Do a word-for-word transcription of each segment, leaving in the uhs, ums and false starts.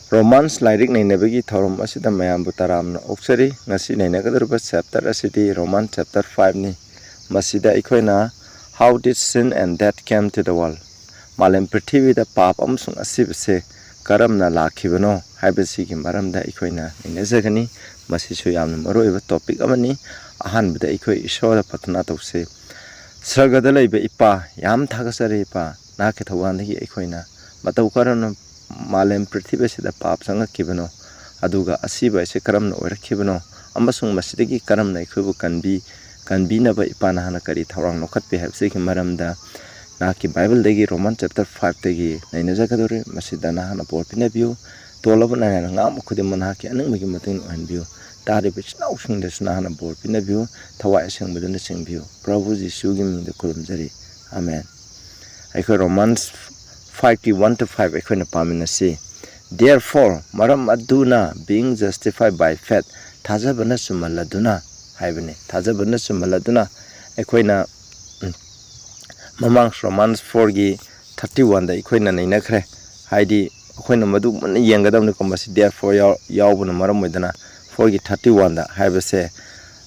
Romance ꯂꯥꯏꯔꯤꯛ ꯅꯩꯅꯕꯒꯤ ꯊꯧꯔꯝ ꯑꯁꯤꯗ ꯃꯌꯥꯝꯕꯨ ꯇꯔꯥꯝꯅ ꯑꯣꯛꯆꯔꯤ꯫ ꯉꯁꯤ ꯅꯩꯅꯒꯗꯧꯔꯤꯕ ꯆꯦꯞꯇꯔ ꯑꯁꯤꯗꯤ ꯔꯣꯃꯥꯟ ꯆꯦꯞꯇꯔ ꯐꯥꯏꯚꯅꯤ꯫ ꯃꯁꯤꯗ ꯑꯩꯈꯣꯏꯅ How did sin and death came to the world? ꯃꯥꯂꯦꯝ ꯄ꯭ꯔꯤꯊꯤꯕꯤꯗ ꯄꯥꯞ ꯑꯃꯁꯨꯡ ꯑꯁꯤꯕꯁꯦ ꯀꯔꯝꯅ ꯂꯥꯛꯈꯤꯕꯅꯣ ꯍꯥꯏꯕꯁꯤꯒꯤ ꯃꯔꯝꯗ ꯑꯩꯈꯣꯏꯅ ꯅꯩꯅꯖꯒꯅꯤ꯫ ꯃꯁꯤꯁꯨ ꯌꯥꯝꯅ ꯃꯔꯨꯑꯣꯏꯕ ꯇꯣꯄꯤꯛ ꯑꯃꯅꯤ꯫ ꯑꯍꯥꯟꯕꯗ ꯑꯩꯈꯣꯏ ꯏꯁꯣꯔꯗ ꯄ꯭ꯔꯊꯅꯥ ꯇꯧꯁꯤ꯫ ꯁꯔꯒꯗ ꯂꯩꯕ ꯏꯄꯥ, ꯌꯥꯝ ꯊꯥꯒꯠꯆꯔꯤ ꯏꯄꯥ, ꯅꯍꯥꯛꯀꯤ ꯊꯧꯖꯥꯜꯗꯒꯤ ꯑꯩꯈꯣꯏꯅ ꯃꯇꯧ ꯀꯔꯝꯅ ꯃꯥꯂꯦꯝ ꯄ꯭ꯔꯤꯊꯤꯕꯤ ꯑꯁꯤꯗ ꯄꯥꯞ ꯆꯪꯉꯛꯈꯤꯕꯅꯣ, ꯑꯗꯨꯒ ꯑꯁꯤꯕ ꯑꯁꯤ ꯀꯔꯝꯅ ꯑꯣꯏꯔꯛꯈꯤꯕꯅꯣ, ꯑꯃꯁꯨꯡ ꯃꯁꯤꯗꯒꯤ ꯀꯔꯝꯅ ꯑꯩꯈꯣꯏꯕꯨ ꯀꯟꯕꯤ-, ꯀꯟꯕꯤꯅꯕ ꯏꯄꯥ ꯅꯍꯥꯛꯅ ꯀꯔꯤ ꯊꯧꯔꯥꯡ ꯂꯧꯈꯠꯄꯤ ꯍꯥꯏꯕꯁꯤꯒꯤ ꯃꯔꯝꯗ ꯅꯍꯥꯛꯀꯤ ꯕꯥꯏꯕꯜꯗꯒꯤ ꯔꯣꯃꯥꯟ ꯆꯦꯞꯇꯔ ꯐꯥꯏꯚꯇꯒꯤ ꯅꯩꯅꯖꯒꯗꯧꯔꯤ꯫ ꯃꯁꯤꯗ ꯅꯍꯥꯛꯅ ꯕꯣꯔ ꯄꯤꯅꯕꯤꯌꯨ꯫ ꯇꯣꯜꯂꯕ ꯅꯍꯥꯛꯅ ꯉꯥꯡꯕ ꯈꯨꯗꯤꯡꯃꯛ ꯅꯍꯥꯛꯀꯤ ꯑꯅꯤꯡꯕꯒꯤ ꯃꯇꯨꯡ ꯏꯟꯅ ꯑꯣꯏꯍꯟꯕꯤꯌꯨ꯫ ꯇꯥꯔꯤꯕ ꯏꯆꯤꯟ ꯏꯅꯥꯎꯁꯤꯡꯗꯁꯨ ꯅꯍꯥꯛꯅ ꯕꯣꯔ ꯄꯤꯅꯕꯤꯌꯨ꯫ ꯊꯋꯥꯏ ꯑꯁꯦꯡꯕꯗꯨꯅ ꯆꯤꯡꯕꯤꯌꯨ꯫ ꯄ꯭ꯔꯚꯨ ꯖꯤꯁꯨꯒꯤ ꯃꯤꯡꯗ ꯈꯨꯔꯨꯝꯖꯔꯤ꯫ ꯑꯃꯦꯟ꯫ ꯑꯩꯈꯣꯏ ꯔꯣꯃꯥꯟꯁ ꯐꯥꯏꯚꯀꯤ ꯋꯥꯟ ꯇꯨ ꯐꯥꯏꯚ ꯑꯩꯈꯣꯏꯅ ꯄꯥꯃꯤꯟꯅꯁꯤ꯫ Therefore, ꯃꯔꯝ ꯑꯗꯨꯅ, being justified by faith, ꯊꯥꯖꯕꯅ ꯆꯨꯝꯍꯜꯂꯗꯨꯅ ꯍꯥꯏꯕꯅꯤ꯫ ꯊꯥꯖꯕꯅ ꯆꯨꯝꯍꯜꯂꯗꯨꯅ ꯑꯩꯈꯣꯏꯅ, ꯎꯝ, ꯃꯃꯥꯡ ꯔꯣꯃꯥꯟꯁ ꯐꯣꯔꯒꯤ ꯊꯥꯔꯇꯤ ꯋꯥꯟꯗ ꯑꯩꯈꯣꯏꯅ ꯅꯩꯅꯈ꯭ꯔꯦ꯫ ꯍꯥꯏꯗꯤ ꯑꯩꯈꯣꯏꯅ ꯃꯗꯨ ꯃꯨꯟꯅ ꯌꯦꯡꯒꯗꯕꯅꯤꯀꯣ꯫ ꯃꯁꯤ therefore ꯌꯥꯎ-, ꯌꯥꯎꯕꯅ ꯃꯔꯝ ꯑꯣꯏꯗꯅ ꯐꯣꯔꯒꯤ ꯊꯥꯔꯇꯤ ꯋꯥꯟꯗ ꯍꯥꯏꯕꯁꯦ,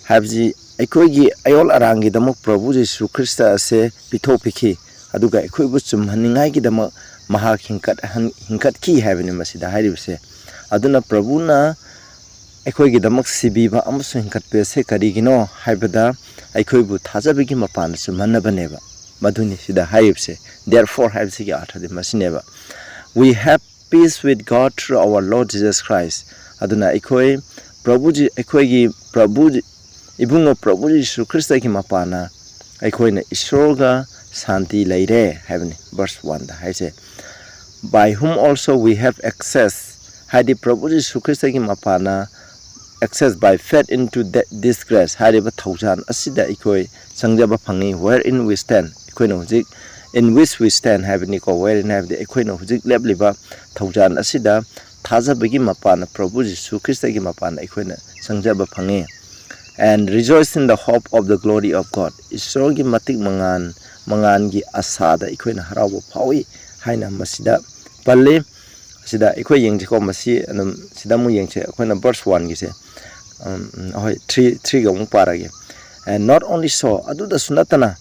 ꯍꯥꯏꯕꯁꯤ ꯑꯩꯈꯣꯏꯒꯤ ꯑꯌꯣꯜ ꯑꯔꯥꯡꯒꯤꯗꯃꯛ ꯄ꯭ꯔꯚꯨ ꯖꯤꯁꯨ ꯈ꯭ꯔꯤꯁꯇ ꯑꯁꯦ ꯄꯤꯊꯣꯛꯄꯤꯈꯤ, ꯑꯗꯨꯒ ꯑꯩꯈꯣꯏꯕꯨ ꯆꯨꯝꯍꯟꯅꯤꯡꯉꯥꯏꯒꯤꯗꯃꯛ ꯃꯍꯥꯛ ꯍꯤꯡꯀꯠꯍꯟ-, ꯍꯤꯡꯀꯠꯈꯤ ꯍꯥꯏꯕꯅꯤ ꯃꯁꯤꯗ ꯍꯥꯏꯔꯤꯕꯁꯦ꯫ ꯑꯗꯨꯅ ꯄ꯭ꯔꯚꯨꯅ ꯑꯩꯈꯣꯏꯒꯤꯗꯃꯛ ꯁꯤꯕꯤꯕ ꯑꯃꯁꯨꯡ ꯍꯤꯡꯀꯠꯄ ꯑꯁꯦ ꯀꯔꯤꯒꯤꯅꯣ ꯍꯥꯏꯕꯗ, ꯑꯩꯈꯣꯏꯕꯨ ꯊꯥꯖꯕꯒꯤ ꯃꯄꯥꯟꯗ ꯆꯨꯝꯍꯟꯅꯕꯅꯦꯕ꯫ ꯃꯗꯨꯅꯤ ꯁꯤꯗ ꯍꯥꯏꯔꯤꯕꯁꯦ꯫ Therefore ꯍꯥꯏꯕꯁꯤꯒꯤ ꯑꯥꯔꯊꯗꯤ ꯃꯁꯤꯅꯦꯕ꯫ We have peace with God through our Lord Jesus Christ. ꯑꯗꯨꯅ ꯑꯩꯈꯣꯏ ꯄ꯭ꯔꯚꯨ ꯖꯤ-, ꯑꯩꯈꯣꯏꯒꯤ ꯄ꯭ꯔꯚꯨ ꯖꯤ-, ꯏꯕꯨꯡꯉꯣ ꯄ꯭ꯔꯚꯨ ꯖꯤꯁꯨ ꯈ꯭ꯔꯤꯁꯇꯒꯤ ꯃꯄꯥꯟꯅ ꯑꯩꯈꯣꯏꯅ ꯏꯁꯣꯔꯒ ꯁꯥꯟꯇꯤ ꯂꯩꯔꯦ ꯍꯥꯏꯕꯅꯤ, ꯚꯔꯁ ꯋꯥꯟꯗ ꯍꯥꯏꯁꯦ꯫ By whom also we have access, ꯍꯥꯏꯗꯤ ꯄ꯭ꯔꯚꯨ ꯖꯤꯁꯨ ꯈ꯭ꯔꯤꯁꯇꯒꯤ ꯃꯄꯥꯟꯅ access by faith into the, this grace ꯍꯥꯏꯔꯤꯕ ꯊꯧꯖꯥꯜ ꯑꯁꯤꯗ ꯑꯩꯈꯣꯏ ꯆꯪꯖꯕ ꯐꯪꯉꯤ꯫ Wherein we stand, ꯑꯩꯈꯣꯏꯅ ꯍꯧꯖꯤꯛ in which we stand ꯍꯥꯏꯕꯅꯤꯀꯣ꯫ Wherein ꯍꯥꯏꯕꯗꯤ ꯑꯩꯈꯣꯏꯅ ꯍꯧꯖꯤꯛ ꯂꯦꯞꯂꯤꯕ ꯊꯧꯖꯥꯜ ꯑꯁꯤꯗ ꯊꯥꯖꯕꯒꯤ ꯃꯄꯥꯟꯅ, ꯄ꯭ꯔꯚꯨ ꯖꯤꯁꯨ ꯈ꯭ꯔꯤꯁꯇꯒꯤ ꯃꯄꯥꯟꯅ ꯑꯩꯈꯣꯏꯅ ꯆꯪꯖꯕ ꯐꯪꯉꯤ꯫ And rejoice in the hope of the glory of God. ꯏꯁꯣꯔꯒꯤ ꯃꯇꯤꯛ ꯃꯉꯥꯜ, ꯃꯉꯥꯜꯒꯤ ꯑꯁꯥꯗ ꯑꯩꯈꯣꯏꯅ ꯍꯔꯥꯎꯕ ꯐꯥꯎꯏ ꯍꯥꯏꯅ ꯃꯁꯤꯗ ꯄꯜꯂꯤ꯫ ꯁꯤꯗ ꯑꯩꯈꯣꯏ ꯌꯦꯡꯁꯤꯀꯣ, ꯃꯁꯤ ꯑꯗꯨꯝ ꯁꯤꯗ ꯑꯃꯨꯛ ꯌꯦꯡꯁꯦ꯫ ꯑꯩꯈꯣꯏꯅ verse one ꯒꯤꯁꯦ, ꯎꯝ, ꯎꯝ, ꯍꯣꯏ, three, three ꯒ ꯑꯃꯨꯛ ꯄꯥꯔꯒꯦ꯫ And not only so, ꯑꯗꯨꯗꯁꯨ ꯅꯠꯇꯅ,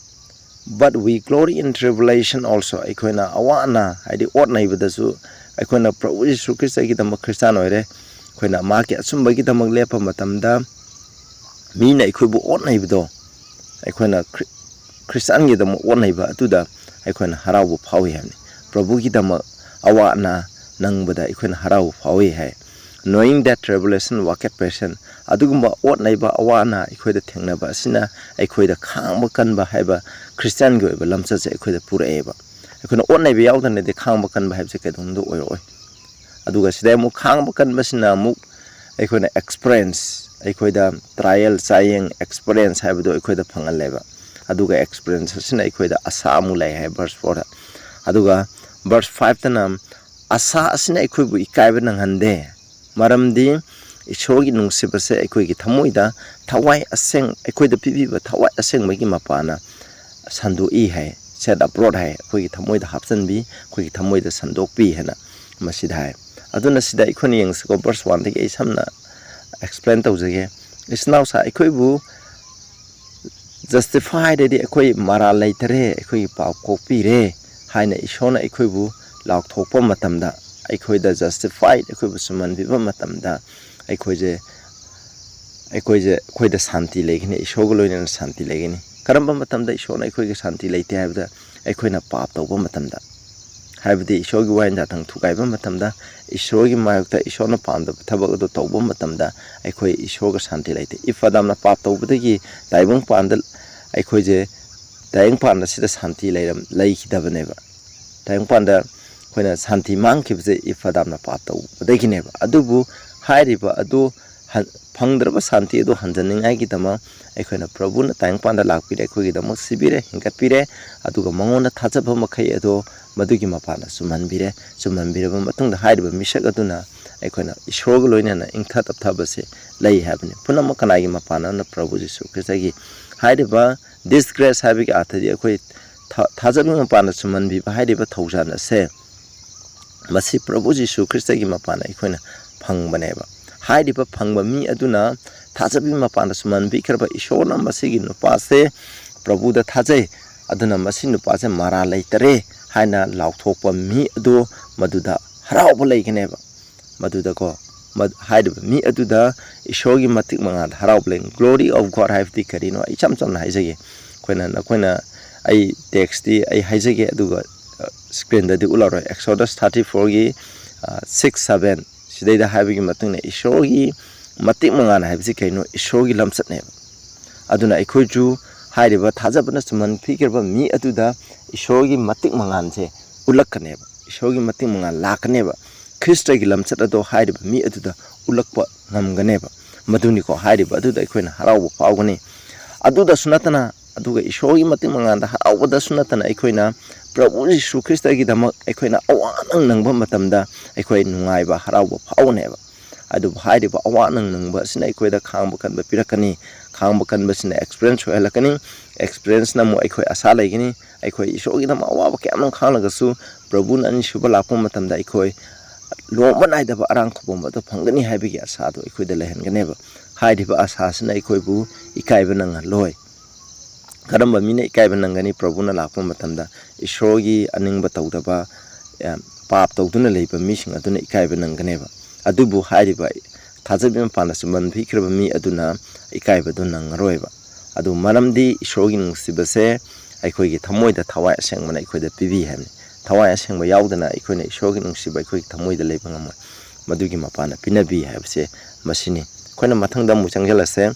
but we glory in tribulation also, ꯑꯩꯈꯣꯏꯅ ꯑꯋꯥ ꯑꯅꯥ, ꯍꯥꯏꯗꯤ ꯑꯣꯠ ꯅꯩꯕꯗꯁꯨ, ꯑꯩꯈꯣꯏꯅ ꯄ꯭ꯔꯚꯨ ꯌꯤꯁꯨ ꯈ꯭ꯔꯤꯁꯇꯒꯤꯗꯃꯛ ꯈ꯭ꯔꯤꯁꯇꯥꯟ ꯑꯣꯏꯔꯦ, ꯑꯩꯈꯣꯏꯅ ꯃꯍꯥꯛꯀꯤ ꯑꯆꯨꯝꯕꯒꯤꯗꯃꯛ ꯂꯦꯞꯄ ꯃꯇꯝꯗ, ꯃꯤꯅ ꯑꯩꯈꯣꯏꯕꯨ ꯑꯣꯠ ꯅꯩꯕꯗꯣ, ꯑꯩꯈꯣꯏꯅ ꯈ꯭ꯔꯤ-, ꯈ꯭ꯔꯤꯁꯇꯥꯟꯒꯤꯗꯃꯛ ꯑꯣꯠ ꯅꯩꯕ ꯑꯗꯨꯗ ꯑꯩꯈꯣꯏꯅ ꯍꯔꯥꯎꯕ ꯐꯥꯎꯏ ꯍꯥꯏꯕꯅꯤ꯫ ꯄ꯭ꯔꯚꯨꯒꯤꯗꯃꯛ ꯑꯋꯥ ꯑꯅꯥ ꯅꯪꯕꯗ ꯑꯩꯈꯣꯏꯅ ꯍꯔꯥꯎꯕ ꯐꯥꯎꯏ ꯍꯥꯏ꯫ Knowing that tribulation worketh patience, ꯑꯗꯨꯒꯨꯝꯕ ꯑꯣꯠ ꯅꯩꯕ, ꯑꯋꯥ ꯑꯅꯥ ꯑꯩꯈꯣꯏꯗ ꯊꯦꯡꯅꯕ ꯑꯁꯤꯅ ꯑꯩꯈꯣꯏꯗ ꯈꯥꯡꯕ ꯀꯟꯕ ꯍꯥꯏꯕ ꯈ꯭ꯔꯤꯁꯇꯤꯌꯥꯟꯒꯤ ꯑꯣꯏꯕ ꯂꯝꯆꯠꯁꯦ ꯑꯩꯈꯣꯏꯗ ꯄꯨꯔꯛꯑꯦꯕ꯫ ꯑꯩꯈꯣꯏꯅ ꯑꯣꯠ ꯅꯩꯕ ꯌꯥꯎꯗꯅꯗꯤ ꯈꯥꯡꯕ ꯀꯟꯕ ꯍꯥꯏꯕꯁꯦ ꯀꯩꯗꯧꯅꯨꯡꯗ ꯑꯣꯏꯔꯛꯑꯣꯏ꯫ ꯑꯗꯨꯒ ꯁꯤꯗ ꯑꯃꯨꯛ ꯈꯥꯡꯕ ꯀꯟꯕꯁꯤꯅ ꯑꯃꯨꯛ ꯑꯩꯈꯣꯏꯅ experience, ꯑꯩꯈꯣꯏꯗ trial, ꯆꯥꯌꯦꯡ, experience ꯍꯥꯏꯕꯗꯣ ꯑꯩꯈꯣꯏꯗ ꯐꯪꯍꯜꯂꯦꯕ꯫ ꯑꯗꯨꯒ experience ꯑꯁꯤꯅ ꯑꯩꯈꯣꯏꯗ ꯑꯁꯥ ꯑꯃꯨꯛ ꯂꯩ ꯍꯥꯏ verse fourꯗ꯫ ꯑꯗꯨꯒ verse fiveꯇꯅ, "ꯑꯁꯥ ꯑꯁꯤꯅ ꯑꯩꯈꯣꯏꯕꯨ ꯏꯀꯥꯏꯕ ꯅꯪꯍꯟꯗꯦ, ꯃꯔꯝꯗꯤ ꯏꯁꯣꯔꯒꯤ ꯅꯨꯡꯁꯤꯕꯁꯦ ꯑꯩꯈꯣꯏꯒꯤ ꯊꯃꯣꯏꯗ ꯊꯋꯥꯏ ꯑꯁꯦꯡ-, ꯑꯩꯈꯣꯏꯗ ꯄꯤꯕꯤꯕ ꯊꯋꯥꯏ ꯑꯁꯦꯡꯕꯒꯤ ꯃꯄꯥꯅ ꯁꯟꯗꯣꯛꯏ" ꯍꯥꯏ, "set abroad" ꯍꯥꯏ, ꯑꯩꯈꯣꯏꯒꯤ ꯊꯃꯣꯏꯗ ꯍꯥꯞꯆꯤꯟꯕꯤ, ꯑꯩꯈꯣꯏꯒꯤ ꯊꯃꯣꯏꯗ ꯁꯟꯗꯣꯛꯄꯤ ꯍꯥꯏꯅ ꯃꯁꯤꯗ ꯍꯥꯏ꯫ ꯑꯗꯨꯅ ꯁꯤꯗ ꯑꯩꯈꯣꯏꯅ ꯌꯦꯡꯁꯤꯀꯣ, verse oneꯗꯒꯤ ꯑꯩ ꯁꯝꯅ explain ꯇꯧꯖꯒꯦ꯫ ꯏꯆꯤꯟ ꯏꯅꯥꯎꯁꯥ, ꯑꯩꯈꯣꯏꯕꯨ justified ꯍꯥꯏꯗꯤ ꯑꯩꯈꯣꯏ ꯃꯔꯥꯜ ꯂꯩꯇꯔꯦ, ꯑꯩꯈꯣꯏꯒꯤ ꯄꯥꯞ ꯀꯣꯛꯄꯤꯔꯦ ꯍꯥꯏꯅ ꯏꯁꯣꯔꯅ ꯑꯩꯈꯣꯏꯕꯨ ꯂꯥꯎꯊꯣꯛꯄ ꯃꯇꯝꯗ, ꯑꯩꯈꯣꯏꯗ justified, ꯑꯩꯈꯣꯏꯕꯨ ꯆꯨꯝꯍꯟꯕꯤꯕ ꯃꯇꯝꯗ, ꯑꯩꯈꯣꯏꯁꯦ, ꯑꯩꯈꯣꯏꯁꯦ, ꯑꯩꯈꯣꯏꯗ ꯁꯥꯟꯇꯤ ꯂꯩꯒꯅꯤ, ꯏꯁꯣꯔꯒ ꯂꯣꯏꯅꯅ ꯁꯥꯟꯇꯤ ꯂꯩꯒꯅꯤ꯫ ꯀꯔꯝꯕ ꯃꯇꯝꯗ ꯏꯁꯣꯔꯅ ꯑꯩꯈꯣꯏꯒꯤ ꯁꯥꯟꯇꯤ ꯂꯩꯇꯦ ꯍꯥꯏꯕꯗ, ꯑꯩꯈꯣꯏꯅ ꯄꯥꯞ ꯇꯧꯕ ꯃꯇꯝꯗ, ꯍꯥꯏꯕꯗꯤ ꯏꯁꯣꯔꯒꯤ ꯋꯥꯍꯦꯟꯖꯥꯊꯪ ꯊꯨꯒꯥꯏꯕ ꯃꯇꯝꯗ, ꯏꯁꯣꯔꯒꯤ ꯃꯥꯌꯣꯛꯇ ꯏꯁꯣꯔꯅ ꯄꯥꯝꯗꯕ ꯊꯕꯛ ꯑꯗꯨ ꯇꯧꯕ ꯃꯇꯝꯗ, ꯑꯩꯈꯣꯏ ꯏꯁꯣꯔꯒ ꯁꯥꯟꯇꯤ ꯂꯩꯇꯦ꯫ ꯏꯐ ꯑꯗꯥꯝꯅ ꯄꯥꯞ ꯇꯧꯕꯗꯒꯤ ꯇꯥꯏꯕꯪ ꯄꯥꯟꯗ ꯑꯩꯈꯣꯏꯁꯦ, ꯇꯥꯏꯕꯪ ꯄꯥꯟ ꯑꯁꯤꯗ ꯁꯥꯟꯇꯤ ꯂꯩꯔꯝ-, ꯂꯩꯈꯤꯗꯕꯅꯦꯕ꯫ ꯇꯥꯏꯕꯪ ꯄꯥꯟꯗ ꯑꯩꯈꯣꯏꯅ ꯁꯥꯟꯇꯤ ꯃꯥꯡꯈꯤꯕꯁꯦ ꯏꯐ ꯑꯗꯥꯝꯅ ꯄꯥꯞ ꯇꯧꯕꯗꯒꯤꯅꯦꯕ꯫ ꯑꯗꯨꯕꯨ ꯍꯥꯏꯔꯤꯕ ꯑꯗꯨ ꯍꯟ-, ꯐꯪꯗ꯭ꯔꯕ ꯁꯥꯟꯇꯤ ꯑꯗꯨ ꯍꯟꯖꯟꯅꯤꯡꯉꯥꯏꯒꯤꯗꯃꯛ ꯑꯩꯈꯣꯏꯅ ꯄ꯭ꯔꯚꯨꯅ ꯇꯥꯏꯕꯪ ꯄꯥꯟꯗ ꯂꯥꯛꯄꯤꯔꯦ, ꯑꯩꯈꯣꯏꯒꯤꯗꯃꯛ ꯁꯤꯕꯤꯔꯦ, ꯍꯤꯡꯒꯠꯄꯤꯔꯦ, ꯑꯗꯨꯒ ꯃꯉꯣꯟꯗ ꯊꯥꯖꯕ ꯃꯈꯩ ꯑꯗꯣ ꯃꯗꯨꯒꯤ ꯃꯄꯥꯟꯗ ꯆꯨꯝꯍꯟꯕꯤꯔꯦ꯫ ꯆꯨꯝꯍꯟꯕꯤꯔꯕ ꯃꯇꯨꯡꯗ ꯍꯥꯏꯔꯤꯕ ꯃꯤꯁꯛ ꯑꯗꯨꯅ ꯑꯩꯈꯣꯏꯅ ꯏꯁꯣꯔꯒ ꯂꯣꯏꯅꯅ ꯏꯪꯊ ꯇꯞꯊꯕꯁꯦ ꯂꯩ ꯍꯥꯏꯕꯅꯤ꯫ ꯄꯨꯝꯅꯃꯛ ꯀꯅꯥꯒꯤ ꯃꯄꯥꯟꯅꯣꯅ? ꯄ꯭ꯔꯚꯨ ꯖꯤꯁꯨ ꯈ꯭ꯔꯤꯁꯇꯒꯤ꯫ ꯍꯥꯏꯔꯤꯕ disgrace ꯍꯥꯏꯕꯒꯤ ꯑꯥꯔꯊꯗꯤ ꯑꯩꯈꯣꯏ ꯊꯥ-, ꯊꯥꯖꯕꯒꯤ ꯃꯄꯥꯟꯗ ꯆꯨꯝꯍꯟꯕꯤꯕ ꯍꯥꯏꯔꯤꯕ ꯊꯧꯖꯥꯜ ꯑꯁꯦ ꯃꯁꯤ ꯄ꯭ꯔꯚꯨ ꯖꯤꯁꯨ ꯈ꯭ꯔꯤꯁꯇꯒꯤ ꯃꯄꯥꯟꯅ ꯑꯩꯈꯣꯏꯅ ꯐꯪꯕꯅꯦꯕ꯫ ꯍꯥꯏꯔꯤꯕ ꯐꯪꯕ ꯃꯤ ꯑꯗꯨꯅ ꯊꯥꯖꯕꯒꯤ ꯃꯄꯥꯟꯗ ꯁꯨꯃꯟꯕꯤꯈ꯭ꯔꯕ ꯏꯁꯣꯔꯅ ꯃꯁꯤꯒꯤ ꯅꯨꯄꯥꯁꯦ ꯄ꯭ꯔꯚꯨꯗ ꯊꯥꯖꯩ, ꯑꯗꯨꯅ ꯃꯁꯤ ꯅꯨꯄꯥꯁꯦ ꯃꯔꯥ ꯂꯩꯇꯔꯦ ꯍꯥꯏꯅ ꯂꯥꯎꯊꯣꯛꯄ ꯃꯤ ꯑꯗꯨ ꯃꯗꯨꯗ ꯍꯔꯥꯎꯕ ꯂꯩꯒꯅꯦꯕ꯫ ꯃꯗꯨꯗꯀꯣ, ꯃ-, ꯍꯥꯏꯔꯤꯕ ꯃꯤ ꯑꯗꯨꯗ ꯏꯁꯣꯔꯒꯤ ꯃꯇꯤꯛ ꯃꯉꯥꯜꯗ ꯍꯔꯥꯎꯕ ꯂꯩ꯫ Glory of God ꯍꯥꯏꯕꯗꯤ ꯀꯔꯤꯅꯣ? ꯑꯩ ꯏꯆꯝ ꯆꯝꯅ ꯍꯥꯏꯖꯒꯦ꯫ ꯑꯩꯈꯣꯏꯅ, ꯅꯈꯣꯏꯅ, ꯑꯩ ꯇꯦꯛꯁꯇꯤ ꯑꯩ ꯍꯥꯏꯖꯒꯦ, ꯑꯗꯨꯒ, ꯑ, ꯁ꯭ꯀ꯭ꯔꯤꯟꯗꯗꯤ ꯎꯠꯂꯔꯣꯏ꯫ Exodus thirty fourꯒꯤ, ꯑ, six, seven ꯁꯤꯗꯩꯗ ꯍꯥꯏꯕꯒꯤ ꯃꯇꯨꯡ ꯏꯟꯅ ꯏꯁꯣꯔꯒꯤ ꯃꯇꯤꯛ ꯃꯉꯥꯜ ꯍꯥꯏꯕꯁꯤ ꯀꯩꯅꯣ? ꯏꯁꯣꯔꯒꯤ ꯂꯝꯆꯠꯅꯦꯕ꯫ ꯑꯗꯨꯅ ꯑꯩꯈꯣꯏꯁꯨ ꯍꯥꯏꯔꯤꯕ ꯊꯥꯖꯕꯅ ꯁꯨꯃꯟ ꯄꯤꯈ꯭ꯔꯕ ꯃꯤ ꯑꯗꯨꯗ ꯏꯁꯣꯔꯒꯤ ꯃꯇꯤꯛ ꯃꯉꯥꯜꯁꯦ ꯎꯠꯂꯛꯀꯅꯦꯕ꯫ ꯏꯁꯣꯔꯒꯤ ꯃꯇꯤꯛ ꯃꯉꯥꯜ ꯂꯥꯛꯀꯅꯦꯕ꯫ ꯈ꯭ꯔꯤꯁꯇꯒꯤ ꯂꯝꯆꯠ ꯑꯗꯣ ꯍꯥꯏꯔꯤꯕ ꯃꯤ ꯑꯗꯨꯗ ꯎꯠꯂꯛꯄ ꯉꯝꯒꯅꯦꯕ꯫ ꯃꯗꯨꯅꯤꯀꯣ, ꯍꯥꯏꯔꯤꯕ ꯑꯗꯨꯗ ꯑꯩꯈꯣꯏꯅ ꯍꯔꯥꯎꯕ ꯐꯥꯎꯒꯅꯤ꯫ ꯑꯗꯨꯗꯁꯨ ꯅꯠꯇꯅ, ꯑꯗꯨꯒ ꯏꯁꯣꯔꯒꯤ ꯃꯇꯤꯛ ꯃꯉꯥꯜꯗ ꯍꯔꯥꯎꯕꯗꯁꯨ ꯅꯠꯇꯅ, ꯑꯩꯈꯣꯏꯅ ꯄ꯭ꯔꯚꯨ ꯖꯤꯁꯨ ꯈ꯭ꯔꯤꯁꯇꯒꯤꯗꯃꯛ ꯑꯩꯈꯣꯏꯅ ꯑꯋꯥ ꯅꯪ ꯅꯪꯕ ꯃꯇꯝꯗ ꯑꯩꯈꯣꯏ ꯅꯨꯡꯉꯥꯏꯕ, ꯍꯔꯥꯎꯕ ꯐꯥꯎꯒꯅꯦꯕ꯫ ꯑꯗꯨꯕꯨ ꯍꯥꯏꯔꯤꯕ ꯑꯋꯥ ꯅꯪ ꯅꯪꯕ ꯑꯁꯤꯅ ꯑꯩꯈꯣꯏꯗ ꯈꯥꯡꯕ ꯀꯟꯕ ꯄꯤꯔꯛꯀꯅꯤ꯫ ꯈꯥꯡꯕ ꯀꯟꯕꯁꯤꯅ ꯑꯦꯛꯁꯄꯤꯔꯤꯌꯦꯟꯁ ꯑꯣꯏꯍꯜꯂꯛꯀꯅꯤ꯫ ꯑꯦꯛꯁꯄꯤꯔꯤꯌꯦꯟꯁꯅ ꯑꯃꯨꯛ ꯑꯩꯈꯣꯏ ꯑꯁꯥ ꯂꯩꯒꯅꯤ꯫ ꯑꯩꯈꯣꯏ ꯏꯁꯣꯔꯒꯤꯗꯃꯛ ꯑꯋꯥꯕ ꯀꯌꯥ ꯑꯃ ꯈꯥꯡꯂꯒꯁꯨ ꯄ꯭ꯔꯚꯨꯅ ꯑꯅꯤꯁꯨꯕ ꯂꯥꯛꯄ ꯃꯇꯝꯗ ꯑꯩꯈꯣꯏ ꯂꯣꯝꯕ ꯅꯥꯏꯗꯕ ꯑꯔꯥꯡ ꯈꯨꯕꯝ ꯑꯗꯨ ꯐꯪꯒꯅꯤ ꯍꯥꯏꯕꯒꯤ ꯑꯁꯥꯗꯨ ꯑꯩꯈꯣꯏꯗ ꯂꯩꯍꯟꯒꯅꯦꯕ꯫ ꯍꯥꯏꯔꯤꯕ ꯑꯁꯥꯁꯤꯅ ꯑꯩꯈꯣꯏꯕꯨ ꯏꯀꯥꯏꯕ ꯅꯪꯍꯜꯂꯣꯏ꯫ ꯀꯔꯝꯕ ꯃꯤꯅ ꯏꯀꯥꯏꯕ ꯅꯪꯒꯅꯤ? ꯄ꯭ꯔꯚꯨꯅ ꯂꯥꯛꯄ ꯃꯇꯝꯗ ꯏꯁꯣꯔꯒꯤ ꯑꯅꯤꯡꯕ ꯇꯧꯗꯕ, ꯑ, ꯄꯥꯞ ꯇꯧꯗꯨꯅ ꯂꯩꯕ ꯃꯤꯁꯤꯡ ꯑꯗꯨꯅ ꯏꯀꯥꯏꯕ ꯅꯪꯒꯅꯦꯕ꯫ ꯑꯗꯨꯕꯨ ꯍꯥꯏꯔꯤꯕ ꯊꯥꯖꯕꯒꯤ ꯃꯄꯥꯟꯗ ꯆꯨꯝꯕꯟ ꯄꯤꯈ꯭ꯔꯕ ꯃꯤ ꯑꯗꯨꯅ ꯏꯀꯥꯏꯕꯗꯨ ꯅꯪꯉꯔꯣꯏꯕ꯫ ꯑꯗꯨ ꯃꯔꯝꯗꯤ ꯏꯁꯣꯔꯒꯤ ꯅꯨꯡꯁꯤꯕꯁꯦ ꯑꯩꯈꯣꯏꯒꯤ ꯊꯃꯣꯏꯗ ꯊꯋꯥꯏ ꯑꯁꯦꯡꯕꯅ ꯑꯩꯈꯣꯏꯗ ꯄꯤꯕꯤ ꯍꯥꯏꯕꯅꯤ꯫ ꯊꯋꯥꯏ ꯑꯁꯦꯡꯕ ꯌꯥꯎꯗꯅ ꯑꯩꯈꯣꯏꯅ ꯏꯁꯣꯔꯒꯤ ꯅꯨꯡꯁꯤꯕ ꯑꯩꯈꯣꯏꯒꯤ ꯊꯃꯣꯏꯗ ꯂꯩꯕ ꯉꯝꯃꯣꯏ꯫ ꯃꯗꯨꯒꯤ ꯃꯄꯥꯟꯅ ꯄꯤꯅꯕꯤ ꯍꯥꯏꯕꯁꯦ ꯃꯁꯤꯅꯤ꯫ ꯑꯩꯈꯣꯏꯅ ꯃꯊꯪꯗ ꯑꯃꯨꯛ ꯆꯪꯁꯤꯜꯂꯁꯦ꯫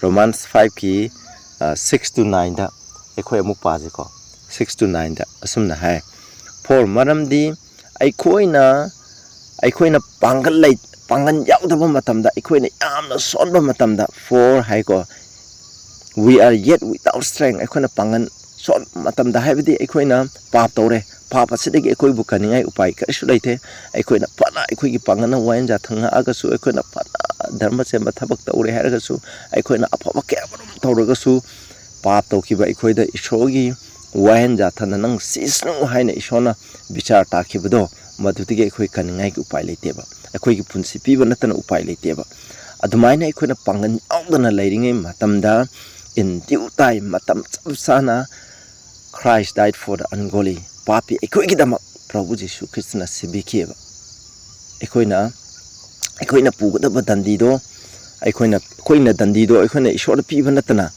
Romans fiveꯀꯤ, ꯑ, six to nineꯗ ꯑꯩꯈꯣꯏ ꯑꯃꯨꯛ ꯄꯥꯁꯤꯀꯣ꯫ Six to nineꯗ ꯑꯁꯨꯝꯅ ꯍꯥꯏ, "For ꯃꯔꯝꯗꯤ ꯑꯩꯈꯣꯏꯅ, ꯑꯩꯈꯣꯏꯅ ꯄꯥꯡꯒꯜ ꯂꯩ-, ꯄꯥꯡꯒꯜ ꯌꯥꯎꯗꯕ ꯃꯇꯝꯗ, ꯑꯩꯈꯣꯏꯅ ꯌꯥꯝꯅ ꯁꯣꯟꯕ ꯃꯇꯝꯗ," for ꯍꯥꯏꯀꯣ, "we are yet without strength," ꯑꯩꯈꯣꯏꯅ ꯄꯥꯡꯒꯜ ꯁꯣꯟꯕ ꯃꯇꯝꯗ, ꯍꯥꯏꯕꯗꯤ ꯑꯩꯈꯣꯏꯅ ꯄꯥꯞ ꯇꯧꯔꯦ, ꯄꯥꯞ ꯑꯁꯤꯗꯒꯤ ꯑꯩꯈꯣꯏꯕꯨ ꯀꯟꯅꯤꯡꯉꯥꯏ ꯎꯄꯥꯏ ꯀꯔꯤꯁꯨ ꯂꯩꯇꯦ꯫ ꯑꯩꯈꯣꯏꯅ ꯐꯅ ꯑꯩꯈꯣꯏꯒꯤ ꯄꯥꯡꯒꯜꯅ ꯋꯥꯌꯦꯟ ꯌꯥꯊꯪ ꯉꯥꯛꯑꯒꯁꯨ, ꯑꯩꯈꯣꯏꯅ ꯐꯅ ꯙꯔꯃ ꯆꯦꯟꯕ ꯊꯕꯛ ꯇꯧꯔꯦ ꯍꯥꯏꯔꯒꯁꯨ, ꯑꯩꯈꯣꯏꯅ ꯑꯐꯕ ꯀꯌꯥ ꯑꯃꯔꯣꯝ ꯇꯧꯔꯒꯁꯨ, ꯄꯥꯞ ꯇꯧꯈꯤꯕ ꯑꯩꯈꯣꯏꯗ ꯏꯁꯣꯔꯒꯤ ꯋꯥꯌꯦꯟ ꯌꯥꯊꯪꯅ ꯅꯪ ꯁꯤꯁꯅꯨ ꯍꯥꯏꯅ ꯏꯁꯣꯔꯅ ꯕꯤꯆꯥꯔ ꯇꯥꯈꯤꯕꯗꯣ, ꯃꯗꯨꯗꯒꯤ ꯑꯩꯈꯣꯏ ꯀꯟꯅꯤꯡꯉꯥꯏꯒꯤ ꯎꯄꯥꯏ ꯂꯩꯇꯦꯕ꯫ ꯑꯩꯈꯣꯏꯒꯤ ꯄꯨꯟꯁꯤ ꯄꯤꯕ ꯅꯠꯇꯅ ꯎꯄꯥꯏ ꯂꯩꯇꯦꯕ꯫ ꯑꯗꯨꯃꯥꯏꯅ ꯑꯩꯈꯣꯏꯅ ꯄꯥꯡꯒꯜ ꯌꯥꯎꯗꯅ ꯂꯩꯔꯤꯉꯩ ꯃꯇꯝꯗ, in due time, ꯃꯇꯝ ꯆꯞ ꯆꯥꯅ, "Christ died for the ungodly", ꯄꯥꯄꯤ ꯑꯩꯈꯣꯏꯒꯤꯗꯃꯛ ꯄ꯭ꯔꯚꯨ ꯖꯤꯁꯨ ꯈ꯭ꯔꯤꯁꯇꯅ ꯁꯤꯕꯤꯈꯤꯑꯕ꯫ ꯑꯩꯈꯣꯏꯅ, ꯑꯩꯈꯣꯏꯅ ꯄꯨꯒꯗꯕ ꯗꯟꯗꯤꯗꯣ, ꯑꯩꯈꯣꯏꯅ, ꯑꯩꯈꯣꯏꯅ ꯗꯟꯗꯤꯗꯣ ꯑꯩꯈꯣꯏꯅ ꯏꯁꯣꯔꯗ ꯄꯤꯕ ꯅꯠꯇꯅ,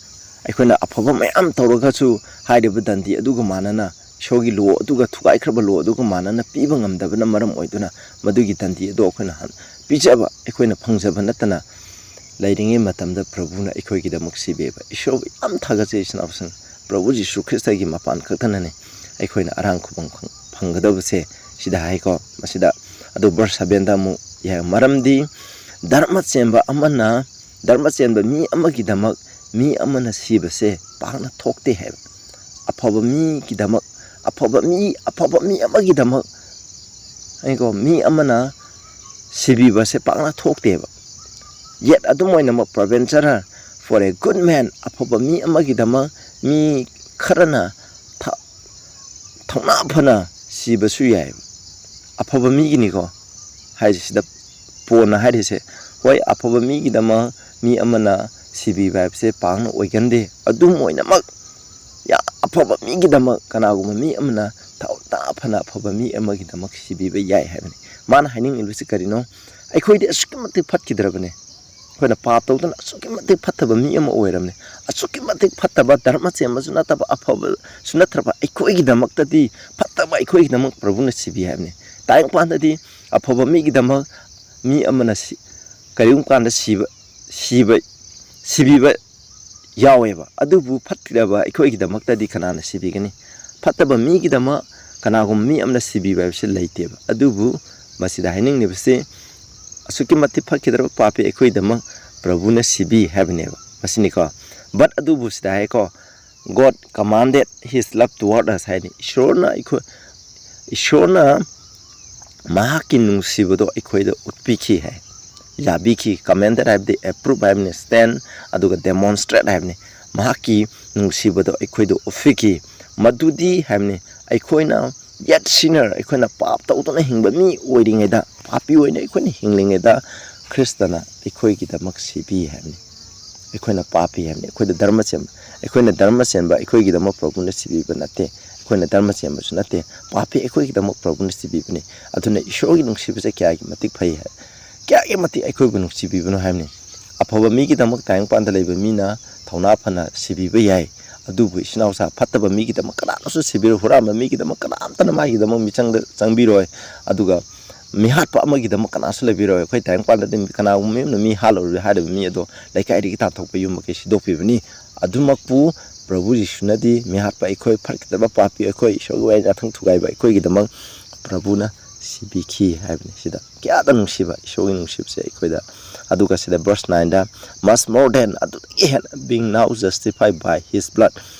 ꯑꯩꯈꯣꯏꯅ ꯑꯐꯕ ꯃꯌꯥꯝ ꯇꯧꯔꯒꯁꯨ ꯍꯥꯏꯔꯤꯕ ꯗꯟꯗꯤ ꯑꯗꯨꯒ ꯃꯥꯟꯅꯅ, ꯏꯁꯣꯔꯒꯤ ꯂꯣ ꯑꯗꯨꯒ, ꯊꯨꯒꯥꯏꯈ꯭ꯔꯕ ꯂꯣ ꯑꯗꯨꯒ ꯃꯥꯟꯅꯅ ꯄꯤꯕ ꯉꯝꯗꯕꯅ ꯃꯔꯝ ꯑꯣꯏꯗꯨꯅ, ꯃꯗꯨꯒꯤ ꯗꯟꯗꯤ ꯑꯗꯣ ꯑꯩꯈꯣꯏꯅ ꯍꯟ-, ꯄꯤꯖꯕ, ꯑꯩꯈꯣꯏꯅ ꯐꯪꯖꯕ ꯅꯠꯇꯅ, ꯂꯩꯔꯤꯉꯩ ꯃꯇꯝꯗ ꯄ꯭ꯔꯚꯨꯅ ꯑꯩꯈꯣꯏꯒꯤꯗꯃꯛ ꯁꯤꯕꯤꯕ꯫ ꯏꯁꯣꯔꯕꯨ ꯌꯥꯝ ꯊꯥꯒꯠꯆꯩ, ꯏꯆꯤꯟ ꯏꯅꯥꯎꯁꯤꯡ꯫ ꯄ꯭ꯔꯚꯨ ꯖꯤꯁꯨ ꯈ꯭ꯔꯤꯁꯇꯒꯤ ꯃꯄꯥꯟ ꯈꯛꯇꯅꯅꯤ ꯑꯩꯈꯣꯏꯅ ꯑꯔꯥꯡ ꯈꯨꯕꯝ ꯈꯪ-, ꯐꯪꯒꯗꯕꯁꯦ꯫ ꯁꯤꯗ ꯍꯥꯏꯀꯣ, ꯃꯁꯤꯗ꯫ ꯑꯗꯨ verse sevenꯗ ꯑꯃꯨꯛ ꯌꯥꯏ, "ꯃꯔꯝꯗꯤ ꯙꯔꯃ ꯆꯦꯟꯕ ꯑꯃꯅ, ꯙꯔꯃ ꯆꯦꯟꯕ ꯃꯤ ꯑꯃꯒꯤꯗꯃꯛ ꯃꯤ ꯑꯃꯅ ꯁꯤꯕꯁꯦ ꯄꯥꯛꯅ ꯊꯣꯛꯇꯦ" ꯍꯥꯏꯕ꯫ ꯑꯐꯕ ꯃꯤꯒꯤꯗꯃꯛ, ꯑꯐꯕ ꯃꯤ, ꯑꯐꯕ ꯃꯤ ꯑꯃꯒꯤꯗꯃꯛ, ꯍꯥꯏꯀꯣ, ꯃꯤ ꯑꯃꯅ ꯁꯤꯕꯤꯕꯁꯦ ꯄꯥꯛꯅ ꯊꯣꯛꯇꯦꯕ꯫ Yet ꯑꯗꯨꯝ ꯑꯣꯏꯅꯃꯛ, peradventure, for a good man, ꯑꯐꯕ ꯃꯤ ꯑꯃꯒꯤꯗꯃꯛ, ꯃꯤ ꯈꯔꯅ ꯊ-, ꯊꯧꯅꯥ ꯐꯅ ꯁꯤꯕꯁꯨ ꯌꯥꯏ꯫ ꯑꯐꯕ ꯃꯤꯒꯤꯅꯤꯀꯣ ꯍꯥꯏꯔꯤꯁꯤꯗ, ꯄꯣꯟꯅ ꯍꯥꯏꯔꯤꯁꯦ꯫ ꯍꯣꯏ, ꯑꯐꯕ ꯃꯤꯒꯤꯗꯃꯛ ꯃꯤ ꯑꯃꯅ ꯁꯤꯕꯤꯕ ꯍꯥꯏꯕꯁꯦ ꯄꯥꯛꯅ ꯑꯣꯏꯒꯟꯗꯦ꯫ ꯑꯗꯨꯝ ꯑꯣꯏꯅꯃꯛ, ꯌꯥ-, ꯑꯐꯕ ꯃꯤꯒꯤꯗꯃꯛ ꯀꯅꯥꯒꯨꯝꯕ ꯃꯤ ꯑꯃꯅ ꯊꯧꯅꯥ ꯐꯅ ꯑꯐꯕ ꯃꯤ ꯑꯃꯒꯤꯗꯃꯛ ꯁꯤꯕꯤꯕ ꯌꯥꯏ ꯍꯥꯏꯕꯅꯤ꯫ ꯃꯥꯅ ꯍꯥꯏꯅꯤꯡꯉꯤꯕꯁꯤ ꯀꯔꯤꯅꯣ? ꯑꯩꯈꯣꯏꯗꯤ ꯑꯁꯨꯛꯀꯤ ꯃꯇꯤꯛ ꯐꯠꯈꯤꯗ꯭ꯔꯕꯅꯤ꯫ ꯑꯩꯈꯣꯏꯅ ꯄꯥꯞ ꯇꯧꯗꯨꯅ ꯑꯁꯨꯛꯀꯤ ꯃꯇꯤꯛ ꯐꯠꯇꯕ ꯃꯤ ꯑꯃ ꯑꯣꯏꯔꯕꯅꯤ꯫ ꯑꯁꯨꯛꯀꯤ ꯃꯇꯤꯛ ꯐꯠꯇꯕ, ꯙꯔꯃ ꯆꯦꯟꯕꯁꯨ ꯅꯠꯇꯕ, ꯑꯐꯕꯁꯨ ꯅꯠꯇ꯭ꯔꯕ ꯑꯩꯈꯣꯏꯒꯤꯗꯃꯛꯇꯗꯤ, ꯐꯠꯇꯕ ꯑꯩꯈꯣꯏꯒꯤꯗꯃꯛ ꯄ꯭ꯔꯚꯨꯅ ꯁꯤꯕꯤ ꯍꯥꯏꯕꯅꯤ꯫ ꯇꯥꯏꯕꯪꯄꯥꯟꯗꯗꯤ ꯑꯐꯕ ꯃꯤꯒꯤꯗꯃꯛ ꯃꯤ ꯑꯃꯅ ꯁꯤ-, ꯀꯔꯤꯒꯨꯝꯕ ꯀꯥꯟꯗ ꯁꯤꯕ, ꯁꯤꯕ, ꯁꯤꯕꯤꯕ ꯌꯥꯎꯋꯦꯕ꯫ ꯑꯗꯨꯕꯨ ꯐꯠꯇ꯭ꯔꯕ ꯑꯩꯈꯣꯏꯒꯤꯗꯃꯛꯇꯗꯤ ꯀꯅꯥꯅ ꯁꯤꯕꯤꯒꯅꯤ? ꯐꯠꯇꯕ ꯃꯤꯒꯤꯗꯃꯛ ꯀꯅꯥꯒꯨꯝꯕ ꯃꯤ ꯑꯃꯅ ꯁꯤꯕꯤꯕ ꯍꯥꯏꯕꯁꯤ ꯂꯩꯇꯦꯕ꯫ ꯑꯗꯨꯕꯨ ꯃꯁꯤꯗ ꯍꯥꯏꯅꯤꯡꯂꯤꯕꯁꯤ, ꯑꯁꯨꯛꯀꯤ ꯃꯇꯤꯛ ꯐꯠꯈꯤꯗ꯭ꯔꯕ ꯄꯥꯄꯤ ꯑꯩꯈꯣꯏꯒꯤꯗꯃꯛ ꯄ꯭ꯔꯚꯨꯅ ꯁꯤꯕꯤ ꯍꯥꯏꯕꯅꯦꯕ꯫ ꯃꯁꯤꯅꯤꯀꯣ꯫ But ꯑꯗꯨꯕꯨ ꯁꯤꯗ ꯍꯥꯏꯀꯣ, "God commanded his love toward us" ꯍꯥꯏꯅꯤ꯫ ꯏꯁꯣꯔꯅ ꯑꯩꯈꯣꯏ, ꯏꯁꯣꯔꯅ ꯃꯍꯥꯛꯀꯤ ꯅꯨꯡꯁꯤꯕꯗꯣ ꯑꯩꯈꯣꯏꯗ ꯎꯠꯄꯤꯈꯤ ꯍꯥꯏ, ꯌꯥꯕꯤꯈꯤ꯫ Commanded ꯍꯥꯏꯕꯗꯤ approve ꯍꯥꯏꯕꯅꯤ, stand, ꯑꯗꯨꯒ demonstrate ꯍꯥꯏꯕꯅꯤ꯫ ꯃꯍꯥꯛꯀꯤ ꯅꯨꯡꯁꯤꯕꯗꯣ ꯑꯩꯈꯣꯏꯗ ꯎꯠꯄꯤꯈꯤ꯫ ꯃꯗꯨꯗꯤ ꯍꯥꯏꯕꯅꯤ, ꯑꯩꯈꯣꯏꯅ Yet sinner, ꯑꯩꯈꯣꯏꯅ ꯄꯥꯞ ꯇꯧꯗꯨꯅ ꯍꯤꯡꯕ ꯃꯤ ꯑꯣꯏꯔꯤꯉꯩꯗ, ꯄꯥꯄꯤ ꯑꯣꯏꯅ ꯑꯩꯈꯣꯏꯅ ꯍꯤꯡꯂꯤꯉꯩꯗ, ꯈ꯭ꯔꯤꯁꯇꯅ ꯑꯩꯈꯣꯏꯒꯤꯗꯃꯛ ꯁꯤꯕꯤ ꯍꯥꯏꯕꯅꯤ꯫ ꯑꯩꯈꯣꯏꯅ ꯄꯥꯄꯤ ꯍꯥꯏꯕꯅꯤ꯫ ꯑꯩꯈꯣꯏꯗ ꯙꯔꯃ ꯆꯦꯟꯕ, ꯑꯩꯈꯣꯏꯅ ꯙꯔꯃ ꯆꯦꯟꯕ, ꯑꯩꯈꯣꯏꯒꯤꯗꯃꯛ ꯄ꯭ꯔꯚꯨꯅ ꯁꯤꯕꯤꯕ ꯅꯠꯇꯦ꯫ ꯑꯩꯈꯣꯏꯅ ꯙꯔꯃ ꯆꯦꯟꯕꯁꯨ ꯅꯠꯇꯦ꯫ ꯄꯥꯄꯤ ꯑꯩꯈꯣꯏꯒꯤꯗꯃꯛ ꯄ꯭ꯔꯚꯨꯅ ꯁꯤꯕꯤꯕꯅꯤ꯫ ꯑꯗꯨꯅ ꯏꯁꯣꯔꯒꯤ ꯅꯨꯡꯁꯤꯕꯁꯦ ꯀꯌꯥꯒꯤ ꯃꯇꯤꯛ ꯐꯩ ꯍꯥꯏ, ꯀꯌꯥꯒꯤ ꯃꯇꯤꯛ ꯑꯩꯈꯣꯏꯕꯨ ꯅꯨꯡꯁꯤꯕꯤꯕꯅꯣ ꯍꯥꯏꯕꯅꯤ꯫ ꯑꯐꯕ ꯃꯤꯒꯤꯗꯃꯛ ꯇꯥꯏꯕꯪꯄꯥꯟꯗ ꯂꯩꯕ ꯃꯤꯅ ꯊꯧꯅꯥ ꯐꯅ ꯁꯤꯕꯤꯕ ꯌꯥꯏ, ꯑꯗꯨꯕꯨ ꯏꯆꯤꯟ ꯏꯅꯥꯎꯁꯥ ꯐꯠꯇꯕ ꯃꯤꯒꯤꯗꯃꯛ ꯀꯅꯥꯅꯁꯨ ꯁꯤꯕꯤꯔꯣꯏ꯫ ꯍꯨꯔꯥꯟꯕ ꯃꯤꯒꯤꯗꯃꯛ ꯀꯅꯥꯝꯇꯅ ꯃꯥꯒꯤꯗꯃꯛ ꯃꯤꯆꯪꯗ ꯆꯪꯕꯤꯔꯣꯏ꯫ ꯑꯗꯨꯒ ꯃꯤꯍꯥꯠꯄ ꯑꯃꯒꯤꯗꯃꯛ ꯀꯅꯥꯁꯨ ꯂꯩꯕꯤꯔꯣꯏ꯫ ꯑꯩꯈꯣꯏ ꯇꯥꯏꯕꯪꯄꯥꯟꯗꯗꯤ ꯀꯅꯥꯒꯨꯝꯕ ꯃꯤ ꯑꯃꯅ ꯃꯤ ꯍꯥꯠꯂꯨꯔꯦ ꯍꯥꯏꯔꯤꯕ ꯃꯤ ꯑꯗꯣ ꯂꯩꯀꯥꯏꯗꯒꯤ ꯇꯥꯟꯊꯣꯛꯄ, ꯌꯨꯝ ꯃꯀꯩ ꯁꯤꯗꯣꯛꯄꯤꯕꯅꯤ꯫ ꯑꯗꯨꯃꯛꯄꯨ ꯄ꯭ꯔꯚꯨ ꯖꯤꯁꯨꯅꯗꯤ ꯃꯤꯍꯥꯠꯄ ꯑꯩꯈꯣꯏ, ꯐꯠꯇꯕ ꯄꯥꯄꯤ ꯑꯩꯈꯣꯏ, ꯏꯁꯣꯔꯒꯤ ꯋꯥꯌꯦꯜ ꯌꯥꯊꯪ ꯊꯨꯒꯥꯏꯕ ꯑꯩꯈꯣꯏꯒꯤꯗꯃꯛ ꯄ꯭ꯔꯚꯨꯅ ꯁꯤꯕꯤꯈꯤ ꯍꯥꯏꯕꯅꯤ꯫ ꯁꯤꯗ ꯀꯌꯥꯗ ꯅꯨꯡꯁꯤꯕ, ꯏꯁꯣꯔꯒꯤ ꯅꯨꯡꯁꯤꯕꯁꯦ ꯑꯩꯈꯣꯏꯗ꯫ ꯑꯗꯨꯒ ꯁꯤꯗ verse nineꯗ, "Much more than," ꯑꯗꯨꯗꯒꯤ ꯍꯦꯟꯅ, "being now justified by his blood,"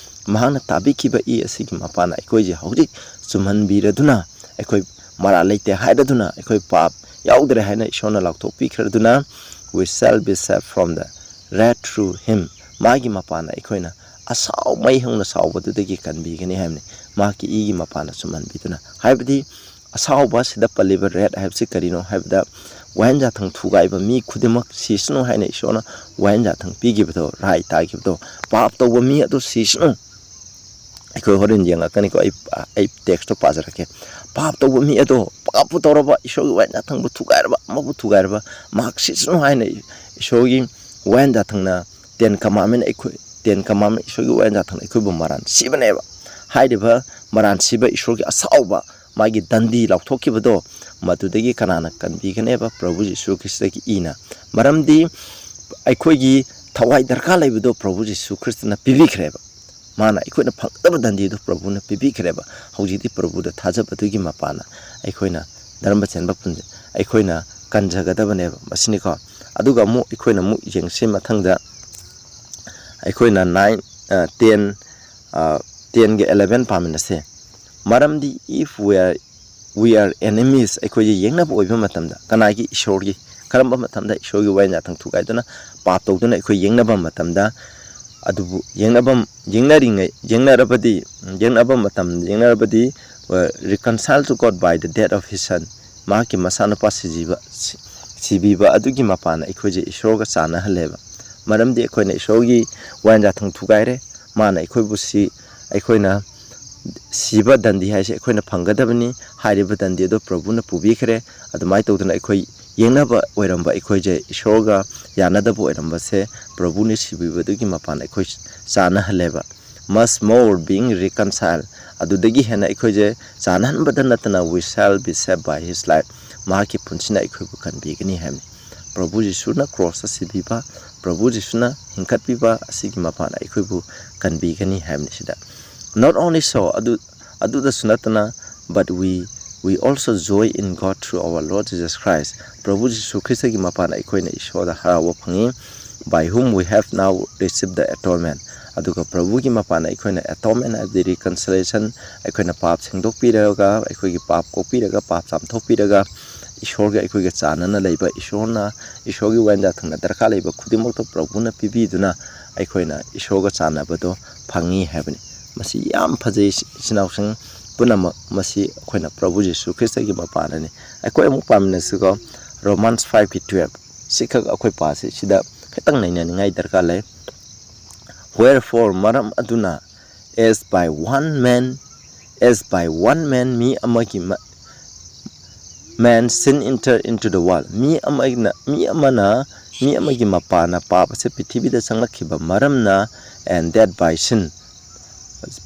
ꯃꯍꯥꯛꯅ ꯇꯥꯕꯤꯈꯤꯕ ꯏ ꯑꯁꯤꯒꯤ ꯃꯄꯥꯟꯅ ꯑꯩꯈꯣꯏꯁꯦ ꯍꯧꯖꯤꯛ ꯆꯨꯝꯍꯟꯕꯤꯔꯗꯨꯅ, ꯑꯩꯈꯣꯏ ꯃꯔꯥꯜ ꯂꯩꯇꯦ ꯍꯥꯏꯔꯗꯨꯅ, ꯑꯩꯈꯣꯏ ꯄꯥꯞ ꯌꯥꯎꯗ꯭ꯔꯦ ꯍꯥꯏꯅ ꯏꯁꯣꯔꯅ ꯂꯥꯎꯊꯣꯛꯄꯤꯈ꯭ꯔꯗꯨꯅ, "We shall be saved from the wrath through him." ꯃꯥꯒꯤ ꯃꯄꯥꯟꯅ ꯑꯩꯈꯣꯏꯅ ꯑꯁꯥꯎ ꯃꯩ ꯍꯧꯅ ꯁꯥꯎꯕꯗꯨꯗꯒꯤ ꯀꯟꯕꯤꯒꯅꯤ ꯍꯥꯏꯕꯅꯤ꯫ ꯃꯍꯥꯛꯀꯤ ꯏꯒꯤ ꯃꯄꯥꯟꯅ ꯆꯨꯝꯍꯟꯕꯤꯗꯨꯅ꯫ ꯍꯥꯏꯕꯗꯤ ꯑꯁꯥꯎꯕ ꯁꯤꯗ ꯄꯜꯂꯤꯕ wrath ꯍꯥꯏꯕꯁꯤ ꯀꯔꯤꯅꯣ ꯍꯥꯏꯕꯗ, ꯋꯥꯌꯦꯟ ꯌꯥꯊꯪ ꯊꯨꯒꯥꯏꯕ ꯃꯤ ꯈꯨꯗꯤꯡꯃꯛ ꯁꯤꯁꯅꯨ ꯍꯥꯏꯅ ꯏꯁꯣꯔꯅ ꯋꯥꯌꯦꯟ ꯌꯥꯊꯪ ꯄꯤꯈꯤꯕꯗꯣ, ꯔꯥꯏ ꯇꯥꯈꯤꯕꯗꯣ, ꯄꯥꯞ ꯇꯧꯕ ꯃꯤ ꯑꯗꯨ ꯁꯤꯁꯅꯨ꯫ ꯑꯩꯈꯣꯏ ꯍꯣꯔꯦꯟ ꯌꯦꯡꯉꯛꯀꯅꯤꯀꯣ, ꯑꯩ, ꯑꯩ textꯇꯣ ꯄꯥꯖꯔꯛꯀꯦ꯫ ꯄꯥꯞ ꯇꯧꯕ ꯃꯤ ꯑꯗꯣ, ꯄꯥꯞꯄꯨ ꯇꯧꯔꯕ, ꯏꯁꯣꯔꯒꯤ ꯋꯥꯌꯦꯟ ꯌꯥꯊꯪꯕꯨ ꯊꯨꯒꯥꯏꯔꯕ, ꯑꯃꯕꯨ ꯊꯨꯒꯥꯏꯔꯕ, ꯃꯍꯥꯛ ꯁꯤꯁꯅꯨ ꯍꯥꯏꯅ ꯏꯁꯣꯔꯒꯤ ꯋꯥꯌꯦꯟ ꯌꯥꯊꯪꯅ, ten commandment ꯑꯩꯈꯣꯏ, ten commandment ꯏꯁꯣꯔꯒꯤ ꯋꯥꯌꯦꯟ ꯌꯥꯊꯪꯅ ꯑꯩꯈꯣꯏꯕꯨ ꯃꯔꯥꯟ ꯁꯤꯕꯅꯦꯕ꯫ ꯍꯥꯏꯔꯤꯕ ꯃꯔꯥꯟ ꯁꯤꯕ ꯏꯁꯣꯔꯒꯤ ꯑꯁꯥꯎꯕ, ꯃꯥꯒꯤ ꯗꯟꯗꯤ ꯂꯥꯎꯊꯣꯛꯈꯤꯕꯗꯣ, ꯃꯗꯨꯗꯒꯤ ꯀꯅꯥꯅ ꯀꯟꯕꯤꯒꯅꯦꯕ? ꯄ꯭ꯔꯚꯨ ꯖꯤꯁꯨ ꯈ꯭ꯔꯤꯁꯇꯒꯤ ꯏꯅ꯫ ꯃꯔꯝꯗꯤ ꯑꯩꯈꯣꯏꯒꯤ ꯊꯋꯥꯏ ꯗꯔꯀꯥꯔ ꯂꯩꯕꯗꯣ ꯄ꯭ꯔꯚꯨ ꯖꯤꯁꯨ ꯈ꯭ꯔꯤꯁꯇꯅ ꯄꯤꯕꯤꯈ꯭ꯔꯦꯕ꯫ ꯃꯥꯅ ꯑꯩꯈꯣꯏꯅ ꯐꯪꯒꯗꯕ ꯗꯟꯗꯤꯗꯨ ꯄ꯭ꯔꯚꯨꯅ ꯄꯤꯕꯤꯈ꯭ꯔꯦꯕ꯫ ꯍꯧꯖꯤꯛꯇꯤ ꯄ꯭ꯔꯚꯨꯗ ꯊꯥꯖꯕꯗꯨꯒꯤ ꯃꯄꯥꯟꯅ ꯑꯩꯈꯣꯏꯅ ꯙꯔꯃ ꯆꯦꯟꯕ ꯄꯨꯟ-, ꯑꯩꯈꯣꯏꯅ ꯀꯟꯖꯒꯗꯕꯅꯦꯕ꯫ ꯃꯁꯤꯅꯤꯀꯣ꯫ ꯑꯗꯨꯒ ꯑꯃꯨꯛ ꯑꯩꯈꯣꯏꯅ ꯑꯃꯨꯛ ꯌꯦꯡꯁꯤ ꯃꯊꯪꯗ, ꯑꯩꯈꯣꯏꯅ nine, ꯑ, ten, ꯑ, tenꯒ eleven ꯄꯥꯃꯤꯟꯅꯁꯦ꯫ ꯃꯔꯝꯗꯤ if we are, we are enemies, ꯑꯩꯈꯣꯏꯁꯦ ꯌꯦꯛꯅꯕ ꯑꯣꯏꯕ ꯃꯇꯝꯗ, ꯀꯅꯥꯒꯤ? ꯏꯁꯣꯔꯒꯤ꯫ ꯀꯔꯝꯕ ꯃꯇꯝꯗ? ꯏꯁꯣꯔꯒꯤ ꯋꯥꯌꯦꯟ ꯌꯥꯊꯪ ꯊꯨꯒꯥꯏꯗꯨꯅ ꯄꯥꯞ ꯇꯧꯗꯨꯅ ꯑꯩꯈꯣꯏ ꯌꯦꯛꯅꯕ ꯃꯇꯝꯗ, ꯑꯗꯨꯕꯨ ꯌꯦꯡꯅꯕ, ꯌꯦꯡꯅꯔꯤꯉꯩ, ꯌꯦꯡꯅꯔꯕꯗꯤ, ꯌꯦꯡꯅꯕ ꯃꯇꯝ, ꯌꯦꯡꯅꯔꯕꯗꯤ, reconcile to God by the death of his son, ꯃꯍꯥꯛꯀꯤ ꯃꯆꯥꯅꯨꯄꯥ ꯁꯤꯖꯤꯕ, ꯁꯤ-, ꯁꯤꯕꯤꯕ ꯑꯗꯨꯒꯤ ꯃꯄꯥꯟꯅ ꯑꯩꯈꯣꯏꯁꯦ ꯏꯁꯣꯔꯒ ꯆꯥꯟꯅꯍꯜꯂꯦꯕ꯫ ꯃꯔꯝꯗꯤ ꯑꯩꯈꯣꯏꯅ ꯏꯁꯣꯔꯒꯤ ꯋꯥꯌꯦꯟꯖꯥꯊꯣꯡ ꯊꯨꯒꯥꯏꯔꯦ, ꯃꯥꯅ ꯑꯩꯈꯣꯏꯕꯨ ꯁꯤ, ꯑꯩꯈꯣꯏꯅ ꯁꯤꯕ ꯗꯟꯗꯤ ꯍꯥꯏꯁꯦ ꯑꯩꯈꯣꯏꯅ ꯐꯪꯒꯗꯕꯅꯤ꯫ ꯍꯥꯏꯔꯤꯕ ꯗꯟꯗꯤ ꯑꯗꯣ ꯄ꯭ꯔꯚꯨꯅ ꯄꯨꯕꯤꯈ꯭ꯔꯦ꯫ ꯑꯗꯨꯃꯥꯏꯅ ꯇꯧꯗꯅ ꯑꯩꯈꯣꯏ ꯌꯦꯡꯅꯕ ꯑꯣꯏꯔꯝꯕ, ꯑꯩꯈꯣꯏꯁꯦ ꯏꯁꯣꯔꯒ ꯌꯥꯅꯗꯕ ꯑꯣꯏꯔꯝꯕꯁꯦ ꯄ꯭ꯔꯚꯨꯅ ꯁꯤꯕꯤꯕꯗꯨꯒꯤ ꯃꯄꯥꯟ ꯑꯩꯈꯣꯏ ꯆꯥꯟꯅꯍꯜꯂꯦꯕ꯫ Much more being reconciled, ꯑꯗꯨꯗꯒꯤ ꯍꯦꯟꯅ ꯑꯩꯈꯣꯏꯁꯦ ꯆꯥꯟꯅꯍꯟꯕꯗ ꯅꯠꯇꯅ we shall be saved by his life, ꯃꯍꯥꯛꯀꯤ ꯄꯨꯟꯁꯤꯅ ꯑꯩꯈꯣꯏꯕꯨ ꯀꯟꯕꯤꯒꯅꯤ ꯍꯥꯏꯕꯅꯤ꯫ ꯄ꯭ꯔꯚꯨ ꯖꯤꯁꯨꯅ ꯀ꯭ꯔꯣꯁꯇ ꯁꯤꯕꯤꯕ, ꯄ꯭ꯔꯚꯨ ꯖꯤꯁꯨꯅ ꯍꯤꯡꯒꯠꯄꯤꯕ ꯑꯁꯤꯒꯤ ꯃꯄꯥꯟ ꯑꯩꯈꯣꯏꯕꯨ ꯀꯟꯕꯤꯒꯅꯤ ꯍꯥꯏꯕꯅꯤ ꯁꯤꯗ꯫ Not only so, ꯑꯗꯨ, ꯑꯗꯨꯗꯁꯨ ꯅꯠꯇꯅ, but we, we also joy in God through our Lord Jesus Christ, ꯄ꯭ꯔꯚꯨ ꯖꯤꯁꯨ ꯈ꯭ꯔꯤꯁꯇꯒꯤ ꯃꯄꯥꯟ ꯑꯩꯈꯣꯏꯅ ꯏꯁꯣꯔꯗ ꯍꯔꯥꯎꯕ ꯐꯪꯉꯤ, by whom we have now received the atonement, ꯑꯗꯨꯒ ꯄ꯭ꯔꯚꯨꯒꯤ ꯃꯄꯥꯟ ꯑꯩꯈꯣꯏꯅ ꯑꯦꯇꯣꯟꯃꯦꯟ ꯍꯥꯏꯕꯗꯤ ꯔꯤꯀꯟꯁꯤꯂꯦꯁꯟ, ꯑꯩꯈꯣꯏꯅ ꯄꯥꯞ ꯁꯦꯡꯗꯣꯛꯄꯤꯔꯒ, ꯑꯩꯈꯣꯏꯒꯤ ꯄꯥꯞ ꯀꯣꯛꯄꯤꯔꯒ, ꯄꯥꯞ ꯆꯥꯝꯊꯣꯛꯄꯤꯔꯒ, ꯏꯁꯣꯔꯒ ꯑꯩꯈꯣꯏꯒ ꯆꯥꯟꯅꯅ ꯂꯩꯕ, ꯏꯁꯣꯔꯅ, ꯏꯁꯣꯔꯒꯤ ꯋꯥꯌꯦꯟꯖꯥꯊꯪꯗ ꯗꯔꯀꯥꯔ ꯂꯩꯕ ꯈꯨꯗꯤꯡꯃꯛꯇꯣ ꯄ꯭ꯔꯚꯨꯅ ꯄꯤꯕꯤꯗꯨꯅ ꯑꯩꯈꯣꯏꯅ ꯏꯁꯣꯔꯒ ꯆꯥꯟꯅꯕꯗꯣ ꯐꯪꯉꯤ ꯍꯥꯏꯕꯅꯤ꯫ ꯃꯁꯤ ꯌꯥꯝ ꯐꯖꯩ, ꯏꯆꯤꯟ ꯏꯅꯥꯎꯁꯤꯡ ꯄꯨꯝꯅꯃꯛ꯫ ꯃꯁꯤ ꯑꯩꯈꯣꯏꯅ ꯄ꯭ꯔꯚꯨ ꯖꯤꯁꯨ ꯈ꯭ꯔꯤꯁꯇꯒꯤ ꯃꯄꯥꯟꯗꯅꯤ꯫ ꯑꯩꯈꯣꯏ ꯑꯃꯨꯛ ꯄꯥꯃꯤꯟꯅꯁꯤꯀꯣ, ꯔꯣꯃꯥꯟꯁ ꯐꯥꯏꯚꯀꯤ ꯇꯨꯌꯦꯜꯞ꯫ ꯁꯤꯈꯛ ꯑꯩꯈꯣꯏ ꯄꯥꯁꯤ, ꯁꯤꯗ ꯈꯤꯇꯪ ꯅꯩꯅꯅꯤꯡꯉꯥꯏ ꯗꯔꯀꯥꯔ ꯂꯩ꯫ Wherefore, ꯃꯔꯝ ꯑꯗꯨꯅ, as by one man, as by one man, ꯃꯤ ꯑꯃꯒꯤ ꯃ-, man sin enter into the world, ꯃꯤ ꯑꯃꯅ, ꯃꯤ ꯑꯃꯅ, ꯃꯤ ꯑꯃꯒꯤ ꯃꯄꯥꯟꯅ ꯄꯥꯞ ꯑꯁꯤ ꯄ꯭ꯔꯤꯊꯤꯕꯤꯗ ꯆꯪꯂꯛꯈꯤꯕ ꯃꯔꯝꯅ, and death by sin,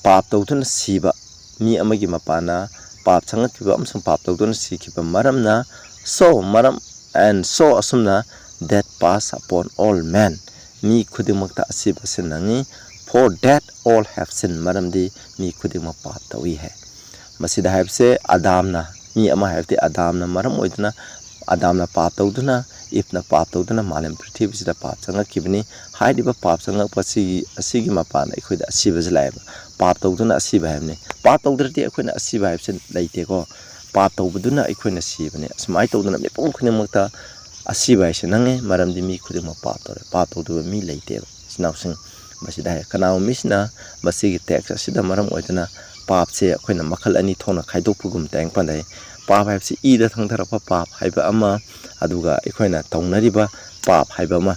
ꯄꯥꯞ ꯇꯧꯗꯨꯅ ꯁꯤꯕ, ꯃꯤ ꯑꯃꯒꯤ ꯃꯄꯥꯟꯅ ꯄꯥꯞ ꯆꯪꯂꯛꯈꯤꯕ ꯑꯃꯁꯨꯡ ꯄꯥꯞ ꯇꯧꯗꯨꯅ ꯁꯤꯈꯤꯕ ꯃꯔꯝꯅ, so, ꯃꯔꯝ, and so, ꯑꯁꯨꯝꯅ, death pass upon all men, ꯃꯤ ꯈꯨꯗꯤꯡꯃꯛꯇ ꯑꯁꯤꯕꯁꯤ ꯅꯪꯉꯤ꯫ For that all have sinned, ꯃꯔꯝꯗꯤ ꯃꯤ ꯈꯨꯗꯤꯡꯃꯛ ꯄꯥꯞ ꯇꯧꯏ ꯍꯥꯏ꯫ ꯃꯁꯤꯗ ꯍꯥꯏꯕꯁꯦ ꯑꯗꯥꯝꯅ, ꯃꯤ ꯑꯃ ꯍꯥꯏꯕꯗꯤ ꯑꯗꯥꯝꯅ ꯃꯔꯝ ꯑꯣꯏꯗꯨꯅ, ꯑꯗꯥꯝꯅ ꯄꯥꯞ ꯇꯧꯗꯨꯅ, ꯏꯞꯅ ꯄꯥꯞ ꯇꯧꯗꯨꯅ ꯃꯥꯂꯦꯝ ꯄ꯭ꯔꯤꯊꯤꯕꯤꯁꯤꯗ ꯄꯥꯞ ꯆꯪꯉꯛꯈꯤꯕꯅꯤ꯫ ꯍꯥꯏꯔꯤꯕ ꯄꯥꯞ ꯆꯪꯉꯛꯄ ꯑꯁꯤꯒꯤ, ꯑꯁꯤꯒꯤ ꯃꯄꯥꯟꯗ ꯑꯩꯈꯣꯏꯗ ꯑꯁꯤꯕꯁꯤ ꯂꯥꯛꯑꯦꯕ꯫ ꯄꯥꯞ ꯇꯧꯗꯨꯅ ꯑꯁꯤꯕ ꯍꯥꯏꯕꯅꯤ꯫ ꯄꯥꯞ ꯇꯧꯗ꯭ꯔꯗꯤ ꯑꯩꯈꯣꯏꯅ ꯑꯁꯤꯕ ꯍꯥꯏꯕꯁꯤ ꯂꯩꯇꯦꯀꯣ꯫ ꯄꯥꯞ ꯇꯧꯕꯗꯨꯅ ꯑꯩꯈꯣꯏꯅ ꯁꯤꯕꯅꯤ꯫ ꯑꯁꯨꯃꯥꯏꯅ ꯇꯧꯗꯅ ꯃꯤꯄꯨꯝ ꯈꯨꯗꯤꯡꯃꯛꯇ ꯑꯁꯤꯕ ꯍꯥꯏꯁꯦ ꯅꯪꯉꯦ, ꯃꯔꯝꯗꯤ ꯃꯤ ꯈꯨꯗꯤꯡꯃꯛ ꯄꯥꯞ ꯇꯧꯔꯦ꯫ ꯄꯥꯞ ꯇꯧꯗꯕ ꯃꯤ ꯂꯩꯇꯦꯕ, ꯏꯆꯤꯟ ꯏꯅꯥꯎꯁꯤꯡ꯫ ꯃꯁꯤꯗ ꯍꯥꯏ, ꯀꯅꯥꯒꯨꯝꯕ ꯃꯤꯁꯤꯅ ꯃꯁꯤꯒꯤ ꯇꯦꯛꯁ ꯑꯁꯤꯗ ꯃꯔꯝ ꯑꯣꯏꯗꯨꯅ ꯄꯥꯞꯁꯦ ꯑꯩꯈꯣꯏꯅ ꯃꯈꯜ ꯑꯅꯤ ꯊꯣꯛꯅ ꯈꯥꯏꯗꯣꯛꯄꯒꯨꯝ ꯇꯥꯏꯌꯦ꯫ ꯄꯥꯟꯗ ꯍꯥꯏ, ꯄꯥꯞ ꯍꯥꯏꯕꯁꯤ ꯏꯗ ꯊꯪꯊꯔꯛꯄ ꯄꯥꯞ ꯍꯥꯏꯕ ꯑꯃ, ꯑꯗꯨꯒ ꯑꯩꯈꯣꯏꯅ ꯇꯧꯅꯔꯤꯕ ꯄꯥꯞ ꯍꯥꯏꯕ ꯑꯃ,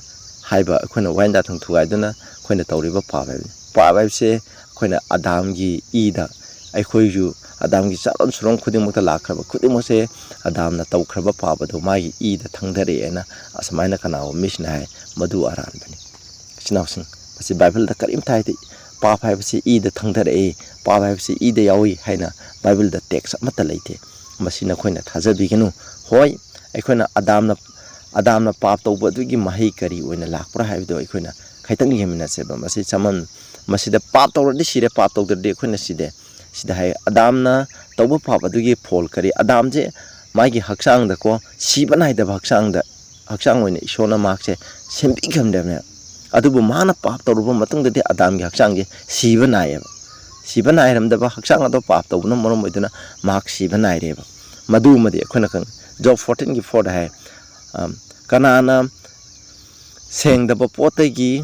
ꯍꯥꯏꯕ ꯑꯩꯈꯣꯏꯅ ꯋꯥꯍꯦꯟ ꯊꯨꯒꯥꯏꯗꯨꯅ ꯑꯩꯈꯣꯏꯅ ꯇꯧꯔꯤꯕ ꯄꯥꯞ ꯍꯥꯏꯕꯅꯤ꯫ ꯄꯥꯞ ꯍꯥꯏꯕꯁꯦ ꯑꯩꯈꯣꯏꯅ ꯑꯗꯥꯝꯒꯤ ꯏꯗ, ꯑꯩꯈꯣꯏꯁꯨ ꯑꯗꯥꯝꯒꯤ ꯆꯥꯔꯣꯟ ꯁꯨꯔꯣꯟ ꯈꯨꯗꯤꯡꯃꯛꯇ ꯂꯥꯛꯈ꯭ꯔꯕ ꯈꯨꯗꯤꯡꯃꯛꯁꯦ ꯑꯗꯥꯝꯅ ꯇꯧꯈ꯭ꯔꯕ ꯄꯥꯞ ꯑꯗꯨ ꯃꯥꯒꯤ ꯏꯗ ꯊꯪꯊꯔꯛꯑꯦꯅ ꯑꯁꯨꯃꯥꯏꯅ ꯀꯅꯥꯒꯨꯝꯕ ꯃꯤꯁꯤꯅ ꯍꯥꯏ꯫ ꯃꯗꯨ ꯑꯔꯥꯟꯕꯅꯤ꯫ ꯏꯆꯤꯟ ꯏꯅꯥꯎꯁꯤꯡ, ꯃꯁꯤ ꯕꯥꯏꯕꯜꯗ ꯀꯔꯤꯝꯇ ꯍꯥꯏꯗꯦ꯫ ꯄꯥꯞ ꯍꯥꯏꯕꯁꯤ ꯏꯗ ꯊꯪꯊꯔꯛꯏ, ꯄꯥꯞ ꯍꯥꯏꯕꯁꯤ ꯏꯗ ꯌꯥꯎꯏ ꯍꯥꯏꯅ ꯕꯥꯏꯕꯜꯗ ꯇꯦꯛꯁ ꯑꯃꯠꯇ ꯂꯩꯇꯦ꯫ ꯃꯁꯤ ꯅꯈꯣꯏꯅ ꯊꯥꯖꯕꯤꯒꯅꯨ꯫ ꯍꯣꯏ, ꯑꯩꯈꯣꯏꯅ ꯑꯗꯥꯝꯅ, ꯑꯗꯥꯝꯅ ꯄꯥꯞ ꯇꯧꯕ ꯑꯗꯨꯒꯤ ꯃꯍꯩ ꯀꯔꯤ ꯑꯣꯏꯅ ꯂꯥꯛꯄ꯭ꯔꯥ ꯍꯥꯏꯕꯗꯣ ꯑꯩꯈꯣꯏꯅ ꯈꯤꯇꯪ ꯌꯦꯡꯃꯤꯟꯅꯁꯦꯕ꯫ ꯃꯁꯤ ꯆꯃꯝ-, ꯃꯁꯤꯗ ꯄꯥꯞ ꯇꯧꯔꯗꯤ ꯁꯤꯔꯦ, ꯄꯥꯞ ꯇꯧꯗ꯭ꯔꯗꯤ ꯑꯩꯈꯣꯏꯅ ꯁꯤꯗꯦ꯫ ꯁꯤꯗ ꯍꯥꯏ, ꯑꯗꯥꯝꯅ ꯇꯧꯕ ꯄꯥꯞ ꯑꯗꯨꯒꯤ ꯐꯣꯜ ꯀꯔꯤ? ꯑꯗꯥꯝꯁꯦ ꯃꯥꯒꯤ ꯍꯛꯆꯥꯡꯗꯀꯣ, ꯁꯤꯕ ꯅꯥꯏꯗꯕ ꯍꯛꯆꯥꯡꯗ, ꯍꯛꯆꯥꯡ ꯑꯣꯏꯅ ꯏꯁꯣꯔꯅ ꯃꯍꯥꯛꯁꯦ ꯁꯦꯝꯕꯤꯈ꯭ꯔꯕꯅꯦꯕ꯫ ꯑꯗꯨꯕꯨ ꯃꯥꯅ ꯄꯥꯞ ꯇꯧꯔꯨꯕ ꯃꯇꯨꯡꯗꯗꯤ ꯑꯗꯥꯝꯒꯤ ꯍꯛꯆꯥꯡꯁꯦ ꯁꯤꯕ ꯅꯥꯏꯌꯦꯕ꯫ ꯁꯤꯕ ꯅꯥꯏꯔꯝꯗꯕ ꯍꯛꯆꯥꯡ ꯑꯗꯣ ꯄꯥꯞ ꯇꯧꯕꯅ ꯃꯔꯝ ꯑꯣꯏꯗꯨꯅ ꯃꯍꯥꯛ ꯁꯤꯕ ꯅꯥꯏꯔꯦꯕ꯫ ꯃꯗꯨꯃꯗꯤ ꯑꯩꯈꯣꯏꯅ ꯈꯪ-, ꯖꯣꯕ ꯐꯣꯔꯇꯤꯟꯒꯤ ꯐꯣꯔꯗ ꯍꯥꯏ, ꯑꯝ, "ꯀꯅꯥꯅ ꯁꯦꯡꯗꯕ ꯄꯣꯠꯇꯒꯤ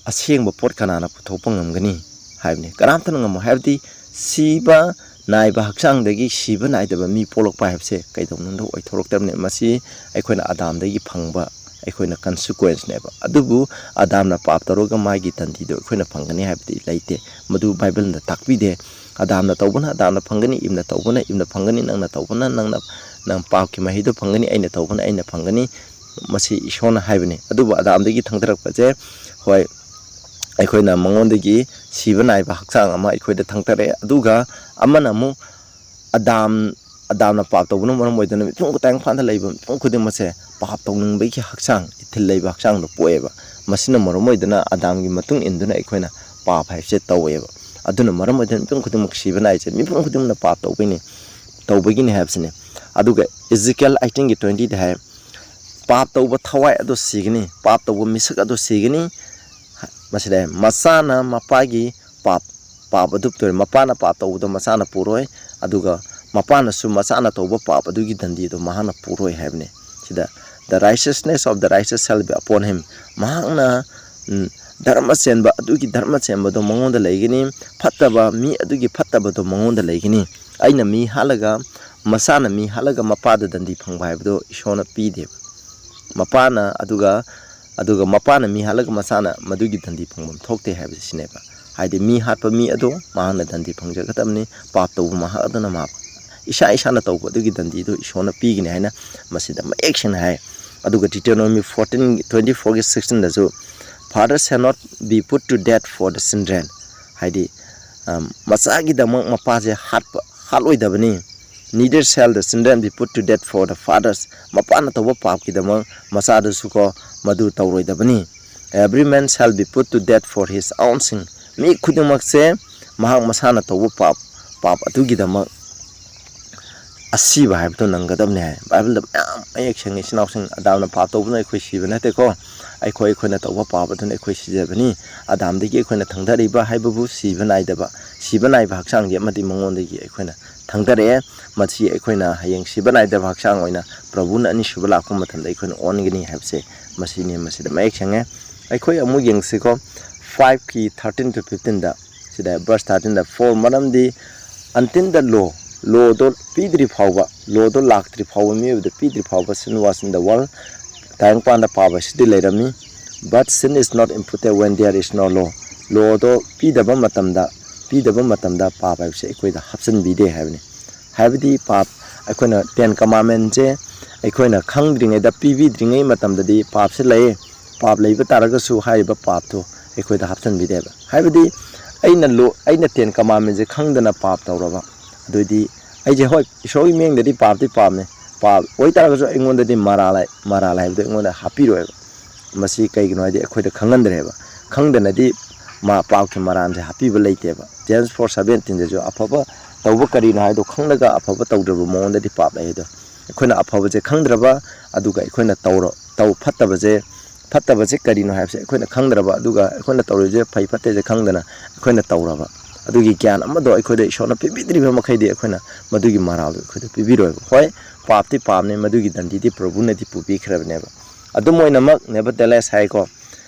ꯑꯁꯦꯡꯕ ꯄꯣꯠ ꯀꯅꯥꯅ ꯄꯨꯊꯣꯛꯄ ꯉꯝꯒꯅꯤ?" ꯍꯥꯏꯕꯅꯤ꯫ ꯀꯅꯥꯝꯇꯅ ꯉꯝꯃꯣꯏ꯫ ꯍꯥꯏꯕꯗꯤ ꯁꯤꯕ ꯅꯥꯏꯕ ꯍꯛꯆꯥꯡꯗꯒꯤ ꯁꯤꯕ ꯅꯥꯏꯗꯕ ꯃꯤ ꯄꯣꯛꯂꯛꯄ ꯍꯥꯏꯕꯁꯦ ꯀꯩꯗꯧꯅꯨꯡꯗ ꯑꯣꯏꯊꯣꯔꯛꯇꯕꯅꯤ꯫ ꯃꯁꯤ ꯑꯩꯈꯣꯏꯅ ꯑꯗꯥꯝꯗꯒꯤ ꯐꯪꯕ ꯑꯩꯈꯣꯏꯅ ꯀꯟꯁꯤꯀ꯭ꯋꯦꯟꯁꯅꯦꯕ꯫ ꯑꯗꯨꯕꯨ ꯑꯗꯥꯝꯅ ꯄꯥꯞ ꯇꯧꯔꯒ ꯃꯥꯒꯤ ꯗꯟꯗꯤꯗꯣ ꯑꯩꯈꯣꯏꯅ ꯐꯪꯒꯅꯤ ꯍꯥꯏꯕꯗꯤ ꯂꯩꯇꯦ꯫ ꯃꯗꯨ ꯕꯥꯏꯕꯜꯅ ꯇꯥꯛꯄꯤꯗꯦ꯫ ꯑꯗꯥꯝꯅ ꯇꯧꯕꯅ ꯑꯗꯥꯝꯅ ꯐꯪꯒꯅꯤ, ꯏꯕꯅ ꯇꯧꯕꯅ ꯏꯕꯅ ꯐꯪꯒꯅꯤ, ꯅꯪꯅ ꯇꯧꯕꯅ ꯅꯪꯅ, ꯅꯪ ꯄꯥꯞꯀꯤ ꯃꯍꯩꯗꯣ ꯐꯪꯒꯅꯤ, ꯑꯩꯅ ꯇꯧꯕꯅ ꯑꯩꯅ ꯐꯪꯒꯅꯤ꯫ ꯃꯁꯤ ꯏꯁꯣꯔꯅ ꯍꯥꯏꯕꯅꯤ꯫ ꯑꯗꯨꯕꯨ ꯑꯗꯥꯝꯗꯒꯤ ꯊꯪꯊꯔꯛꯄꯁꯦ, ꯍꯣꯏ, ꯑꯩꯈꯣꯏꯅ ꯃꯉꯣꯟꯗꯒꯤ ꯁꯤꯕ ꯅꯥꯏꯕ ꯍꯛꯆꯥꯡ ꯑꯃ ꯑꯩꯈꯣꯏꯗ ꯊꯪꯊꯔꯛꯑꯦ꯫ ꯑꯗꯨꯒ ꯑꯃꯅ ꯑꯃꯨꯛ ꯑꯗꯥꯝ, ꯑꯗꯥꯝꯅ ꯄꯥꯞ ꯇꯧꯕꯅ ꯃꯔꯝ ꯑꯣꯏꯗꯨꯅ ꯃꯤꯄꯨꯝ ꯇꯥꯏꯕꯪꯄꯥꯟꯗ ꯂꯩꯕ ꯃꯤꯄꯨꯝ ꯈꯨꯗꯤꯡꯃꯛꯁꯦ ꯄꯥꯞ ꯇꯧꯅꯤꯡꯕꯒꯤ ꯍꯛꯆꯥꯡ, ꯏꯊꯤꯜ ꯂꯩꯕ ꯍꯛꯆꯥꯡꯗꯣ ꯄꯣꯛꯑꯦꯕ꯫ ꯃꯁꯤꯅ ꯃꯔꯝ ꯑꯣꯏꯗꯨꯅ ꯑꯗꯥꯝꯒꯤ ꯃꯇꯨꯡ ꯏꯟꯗꯨꯅ ꯑꯩꯈꯣꯏꯅ ꯄꯥꯞ ꯍꯥꯏꯕꯁꯦ ꯇꯧꯋꯦꯕ꯫ ꯑꯗꯨꯅ ꯃꯔꯝ ꯑꯣꯏꯗꯨꯅ ꯃꯤꯄꯨꯝ ꯈꯨꯗꯤꯡꯃꯛ ꯁꯤꯕ ꯅꯥꯏꯁꯦ ꯃꯤꯄꯨꯝ ꯈꯨꯗꯤꯡꯃꯛꯅ ꯄꯥꯞ ꯇꯧꯕꯩꯅꯤ, ꯇꯧꯕꯒꯤꯅꯤ ꯍꯥꯏꯕꯁꯤꯅꯤ꯫ ꯑꯗꯨꯒ ꯏꯖꯤꯀꯦꯜ ꯑꯩꯠꯇꯤꯟꯒꯤ ꯇ꯭ꯋꯦꯟꯇꯤꯗ ꯍꯥꯏ, "ꯄꯥꯞ ꯇꯧꯕ ꯊꯋꯥꯏ ꯑꯗꯨ ꯁꯤꯒꯅꯤ, ꯄꯥꯞ ꯇꯧꯕ ꯃꯤꯁꯛ ꯑꯗꯨ ꯁꯤꯒꯅꯤ"꯫ ꯃꯁꯤꯗ ꯃꯆꯥꯅ ꯃꯄꯥꯒꯤ ꯄꯥꯞ, ꯄꯥꯞ ꯑꯗꯨ ꯄꯨꯔꯣꯏ꯫ ꯃꯄꯥꯅ ꯄꯥꯞ ꯇꯧꯕꯗꯣ ꯃꯆꯥꯅ ꯄꯨꯔꯣꯏ, ꯑꯗꯨꯒ ꯃꯄꯥꯅꯁꯨ ꯃꯆꯥꯅ ꯇꯧꯕ ꯄꯥꯞ ꯑꯗꯨꯒꯤ ꯗꯟꯗꯤꯗꯣ ꯃꯍꯥꯛꯅ ꯄꯨꯔꯣꯏ ꯍꯥꯏꯕꯅꯤ꯫ ꯁꯤꯗ, "The righteousness of the righteous shall be upon him"꯫ ꯃꯍꯥꯛꯅ, ꯎꯝ, ꯙꯔꯃ ꯆꯦꯟꯕ ꯑꯗꯨꯒꯤ ꯙꯔꯃ ꯆꯦꯟꯕꯗꯣ ꯃꯉꯣꯟꯗ ꯂꯩꯒꯅꯤ, ꯐꯠꯇꯕ ꯃꯤ ꯑꯗꯨꯒꯤ ꯐꯠꯇꯕꯗꯣ ꯃꯉꯣꯟꯗ ꯂꯩꯒꯅꯤ꯫ ꯑꯩꯅ ꯃꯤ ꯍꯥꯠꯂꯒ, ꯃꯆꯥꯅ ꯃꯤ ꯍꯥꯠꯂꯒ ꯃꯄꯥꯗ ꯗꯟꯗꯤ ꯐꯪꯕ ꯍꯥꯏꯕꯗꯣ ꯏꯁꯣꯔꯅ ꯄꯤꯗꯦꯕ꯫ ꯃꯄꯥꯅ ꯑꯗꯨꯒ, ꯑꯗꯨꯒ ꯃꯄꯥꯅ ꯃꯤ ꯍꯥꯠꯂꯒ ꯃꯆꯥꯅ ꯃꯗꯨꯒꯤ ꯗꯟꯗꯤ ꯐꯪꯐꯝ ꯊꯣꯛꯇꯦ ꯍꯥꯏꯕꯁꯤ ꯁꯤꯅꯦꯕ꯫ ꯍꯥꯏꯗꯤ ꯃꯤ ꯍꯥꯠꯄ ꯃꯤ ꯑꯗꯣ ꯃꯍꯥꯛꯅ ꯗꯟꯗꯤ ꯐꯪꯖꯒꯗꯕꯅꯤ, ꯄꯥꯞ ꯇꯧꯕ ꯃꯍꯥꯛ ꯑꯗꯨꯅ ꯃꯍꯥꯛ ꯏꯁꯥ ꯏꯁꯥꯅ ꯇꯧꯕ ꯑꯗꯨꯒꯤ ꯗꯟꯗꯤꯗꯨ ꯏꯁꯣꯔꯅ ꯄꯤꯒꯅꯤ ꯍꯥꯏꯅ ꯃꯁꯤꯗ ꯃꯌꯦꯛ ꯁꯦꯡꯅ ꯍꯥꯏ꯫ ꯑꯗꯨꯒ Deuteronomy fourteen twenty fourꯒꯤ sixteenꯗꯁꯨ, "Father shall not be put to death for the children", ꯍꯥꯏꯗꯤ, ꯑꯝ, ꯃꯆꯥꯒꯤꯗꯃꯛ ꯃꯄꯥꯁꯦ ꯍꯥꯠꯄ, ꯍꯥꯠꯂꯣꯏꯗꯕꯅꯤ꯫ "Neither shall the children be put to death for the fathers", ꯃꯄꯥꯅ ꯇꯧꯕ ꯄꯥꯞꯀꯤꯗꯃꯛ ꯃꯆꯥꯗꯨꯁꯨ ꯀꯣ ꯃꯗꯨ ꯇꯧꯔꯣꯏꯗꯕꯅꯤ꯫ "Every man shall be put to death for his own sin", ꯃꯤ ꯈꯨꯗꯤꯡꯃꯛꯁꯦ ꯃꯍꯥꯛ ꯃꯁꯥꯅ ꯇꯧꯕ ꯄꯥꯞ, ꯄꯥꯞ ꯑꯗꯨꯒꯤꯗꯃꯛ ꯑꯁꯤꯕ ꯍꯥꯏꯕꯗꯣ ꯅꯪꯒꯗꯕꯅꯤ ꯍꯥꯏ꯫ ꯕꯥꯏꯕꯜꯗ ꯃꯌꯥꯝ ꯃꯌꯦꯛ ꯁꯦꯡꯉꯤ꯫ ꯏꯆꯤꯟ ꯏꯅꯥꯎꯁꯤꯡ, ꯑꯗꯥꯝꯅ ꯄꯥꯞ ꯇꯧꯕꯅ ꯑꯩꯈꯣꯏ ꯁꯤꯕ ꯅꯠꯇꯦꯀꯣ꯫ ꯑꯩꯈꯣꯏ, ꯑꯩꯈꯣꯏꯅ ꯇꯧꯕ ꯄꯥꯞ ꯑꯗꯨꯅ ꯑꯩꯈꯣꯏ ꯁꯤꯖꯕꯅꯤ꯫ ꯑꯗꯥꯝꯗꯒꯤ ꯑꯩꯈꯣꯏꯅ ꯊꯪꯊꯔꯛꯏꯕ ꯍꯥꯏꯕꯕꯨ ꯁꯤꯕ ꯅꯥꯏꯗꯕ, ꯁꯤꯕ ꯅꯥꯏꯕ ꯍꯛꯆꯥꯡꯒꯤ ꯑꯃꯗꯤ ꯃꯉꯣꯟꯗꯒꯤ ꯑꯩꯈꯣꯏꯅ ꯊꯪꯊꯔꯛꯑꯦ꯫ ꯃꯁꯤ ꯑꯩꯈꯣꯏꯅ ꯍꯌꯦꯡ ꯁꯤꯕ ꯅꯥꯏꯗꯕ ꯍꯛꯆꯥꯡ ꯑꯣꯏꯅ ꯄ꯭ꯔꯚꯨꯅ ꯑꯅꯤꯁꯨꯕ ꯂꯥꯛꯄ ꯃꯇꯝꯗ ꯑꯩꯈꯣꯏꯅ ꯑꯣꯟꯒꯅꯤ ꯍꯥꯏꯕꯁꯦ ꯃꯁꯤꯅꯤ꯫ ꯃꯁꯤꯗ ꯃꯌꯦꯛ ꯁꯦꯡꯉꯦ꯫ ꯑꯩꯈꯣꯏ ꯑꯃꯨꯛ ꯌꯦꯡꯁꯤꯀꯣ, fiveꯀꯤ thirteen to fifteenꯗ, ꯁꯤꯗ verse thirteenꯗ, "For", ꯃꯔꯝꯗꯤ until the law, lawꯗꯣ ꯄꯤꯗ꯭ꯔꯤ ꯐꯥꯎꯕ, lawꯗꯣ ꯂꯥꯛꯇ꯭ꯔꯤ ꯐꯥꯎꯕ, ꯃꯤꯑꯣꯏꯕꯗ ꯄꯤꯗ꯭ꯔꯤ ꯐꯥꯎꯕ, "Sin was in the world", ꯇꯥꯏꯕꯪꯄꯥꯟꯗ ꯄꯥꯞ ꯑꯁꯤꯗꯤ ꯂꯩꯔꯝꯃꯤ꯫ "But sin is not imputed when there is no law", lawꯗꯣ ꯄꯤꯗꯕ ꯃꯇꯝꯗ, ꯄꯤꯗꯕ ꯃꯇꯝꯗ ꯄꯥꯞ ꯍꯥꯏꯕꯁꯦ ꯑꯩꯈꯣꯏꯗ ꯍꯥꯞꯆꯤꯟꯕꯤꯗꯦ ꯍꯥꯏꯕꯅꯤ꯫ ꯍꯥꯏꯕꯗꯤ ꯄꯥꯞ, ꯑꯩꯈꯣꯏꯅ Ten Commandmentꯁꯦ ꯑꯩꯈꯣꯏꯅ ꯈꯪꯗ꯭ꯔꯤꯉꯩꯗ, ꯄꯤꯕꯤꯗ꯭ꯔꯤꯉꯩ ꯃꯇꯝꯗꯗꯤ ꯄꯥꯞꯁꯦ ꯂꯩ꯫ ꯄꯥꯞ ꯂꯩꯕ ꯇꯥꯔꯒꯁꯨ ꯍꯥꯏꯔꯤꯕ ꯄꯥꯞꯇꯣ ꯑꯩꯈꯣꯏꯗ ꯍꯥꯞꯆꯤꯟꯕꯤꯗꯦꯕ꯫ ꯍꯥꯏꯕꯗꯤ ꯑꯩꯅ ꯂꯣ-, ꯑꯩꯅ Ten Commandmentꯁꯦ ꯈꯪꯗꯅ ꯄꯥꯞ ꯇꯧꯔꯕ, ꯑꯗꯨꯑꯣꯏꯗꯤ ꯑꯩꯁꯦ, ꯍꯣꯏ, ꯏꯁꯣꯔꯒꯤ ꯃꯤꯠꯌꯦꯡꯗꯗꯤ ꯄꯥꯞꯇꯤ ꯄꯥꯞꯅꯦ, ꯄꯥꯞ ꯑꯣꯏꯇꯥꯔꯒꯁꯨ ꯑꯩꯉꯣꯟꯗꯗꯤ ꯃꯔꯥꯜ ꯍꯥꯏ-, ꯃꯔꯥꯜ ꯍꯥꯏꯕꯗꯣ ꯑꯩꯉꯣꯟꯗ ꯍꯥꯞꯄꯤꯔꯣꯏꯕ꯫ ꯃꯁꯤ ꯀꯩꯒꯤꯅꯣ ꯍꯥꯏꯗꯤ ꯑꯩꯈꯣꯏꯗ ꯈꯪꯍꯟꯗ꯭ꯔꯦꯕ꯫ ꯈꯪꯗꯅꯗꯤ ꯃꯥ ꯄꯥꯞꯀꯤ ꯃꯔꯥꯜꯁꯦ ꯍꯥꯞꯄꯤꯕ ꯂꯩꯇꯦꯕ꯫ James four seventeenꯗꯁꯨ, "ꯑꯐꯕ ꯇꯧꯕ ꯀꯔꯤꯅꯣ ꯍꯥꯏꯗꯣ ꯈꯪꯂꯒ ꯑꯐꯕ ꯇꯧꯗ꯭ꯔꯕ ꯃꯉꯣꯟꯗꯗꯤ ꯄꯥꯞ ꯂꯩ" ꯑꯗꯣ꯫ ꯑꯩꯈꯣꯏꯅ ꯑꯐꯕꯁꯦ ꯈꯪꯗ꯭ꯔꯕ, ꯑꯗꯨꯒ ꯑꯩꯈꯣꯏꯅ ꯇꯧꯔ-, ꯇꯧ-, ꯐꯠꯇꯕꯁꯦ, ꯐꯠꯇꯕꯁꯦ ꯀꯔꯤꯅꯣ ꯍꯥꯏꯕꯁꯦ ꯑꯩꯈꯣꯏꯅ ꯈꯪꯗ꯭ꯔꯕ, ꯑꯗꯨꯒ ꯑꯩꯈꯣꯏꯅ ꯇꯧꯔꯤꯁꯦ ꯐꯩ ꯐꯠꯇꯦꯁꯦ ꯈꯪꯗꯅ ꯑꯩꯈꯣꯏꯅ ꯇꯧꯔꯕ꯫ ꯑꯗꯨꯒꯤ ꯒ꯭ꯌꯥꯟ ꯑꯃꯗꯣ ꯑꯩꯈꯣꯏꯗ ꯏꯁꯣꯔꯅ ꯄꯤꯕꯤꯗ꯭ꯔꯤꯕ ꯃꯈꯩꯗꯤ ꯑꯩꯈꯣꯏꯅ ꯃꯗꯨꯒꯤ ꯃꯔꯥꯜꯗꯣ ꯑꯩꯈꯣꯏꯗ ꯄꯤꯕꯤꯔꯣꯏꯕ꯫ ꯍꯣꯏ, ꯄꯥꯞꯇꯤ ꯄꯥꯞꯅꯤ, ꯃꯗꯨꯒꯤ ꯗꯟꯗꯤꯗꯤ ꯄ꯭ꯔꯚꯨꯅꯗꯤ ꯄꯨꯕꯤꯈ꯭ꯔꯕꯅꯦꯕ꯫ ꯑꯗꯨꯝ ꯑꯣꯏꯅꯃꯛ, nevertheless ꯍꯥꯏꯀꯣ,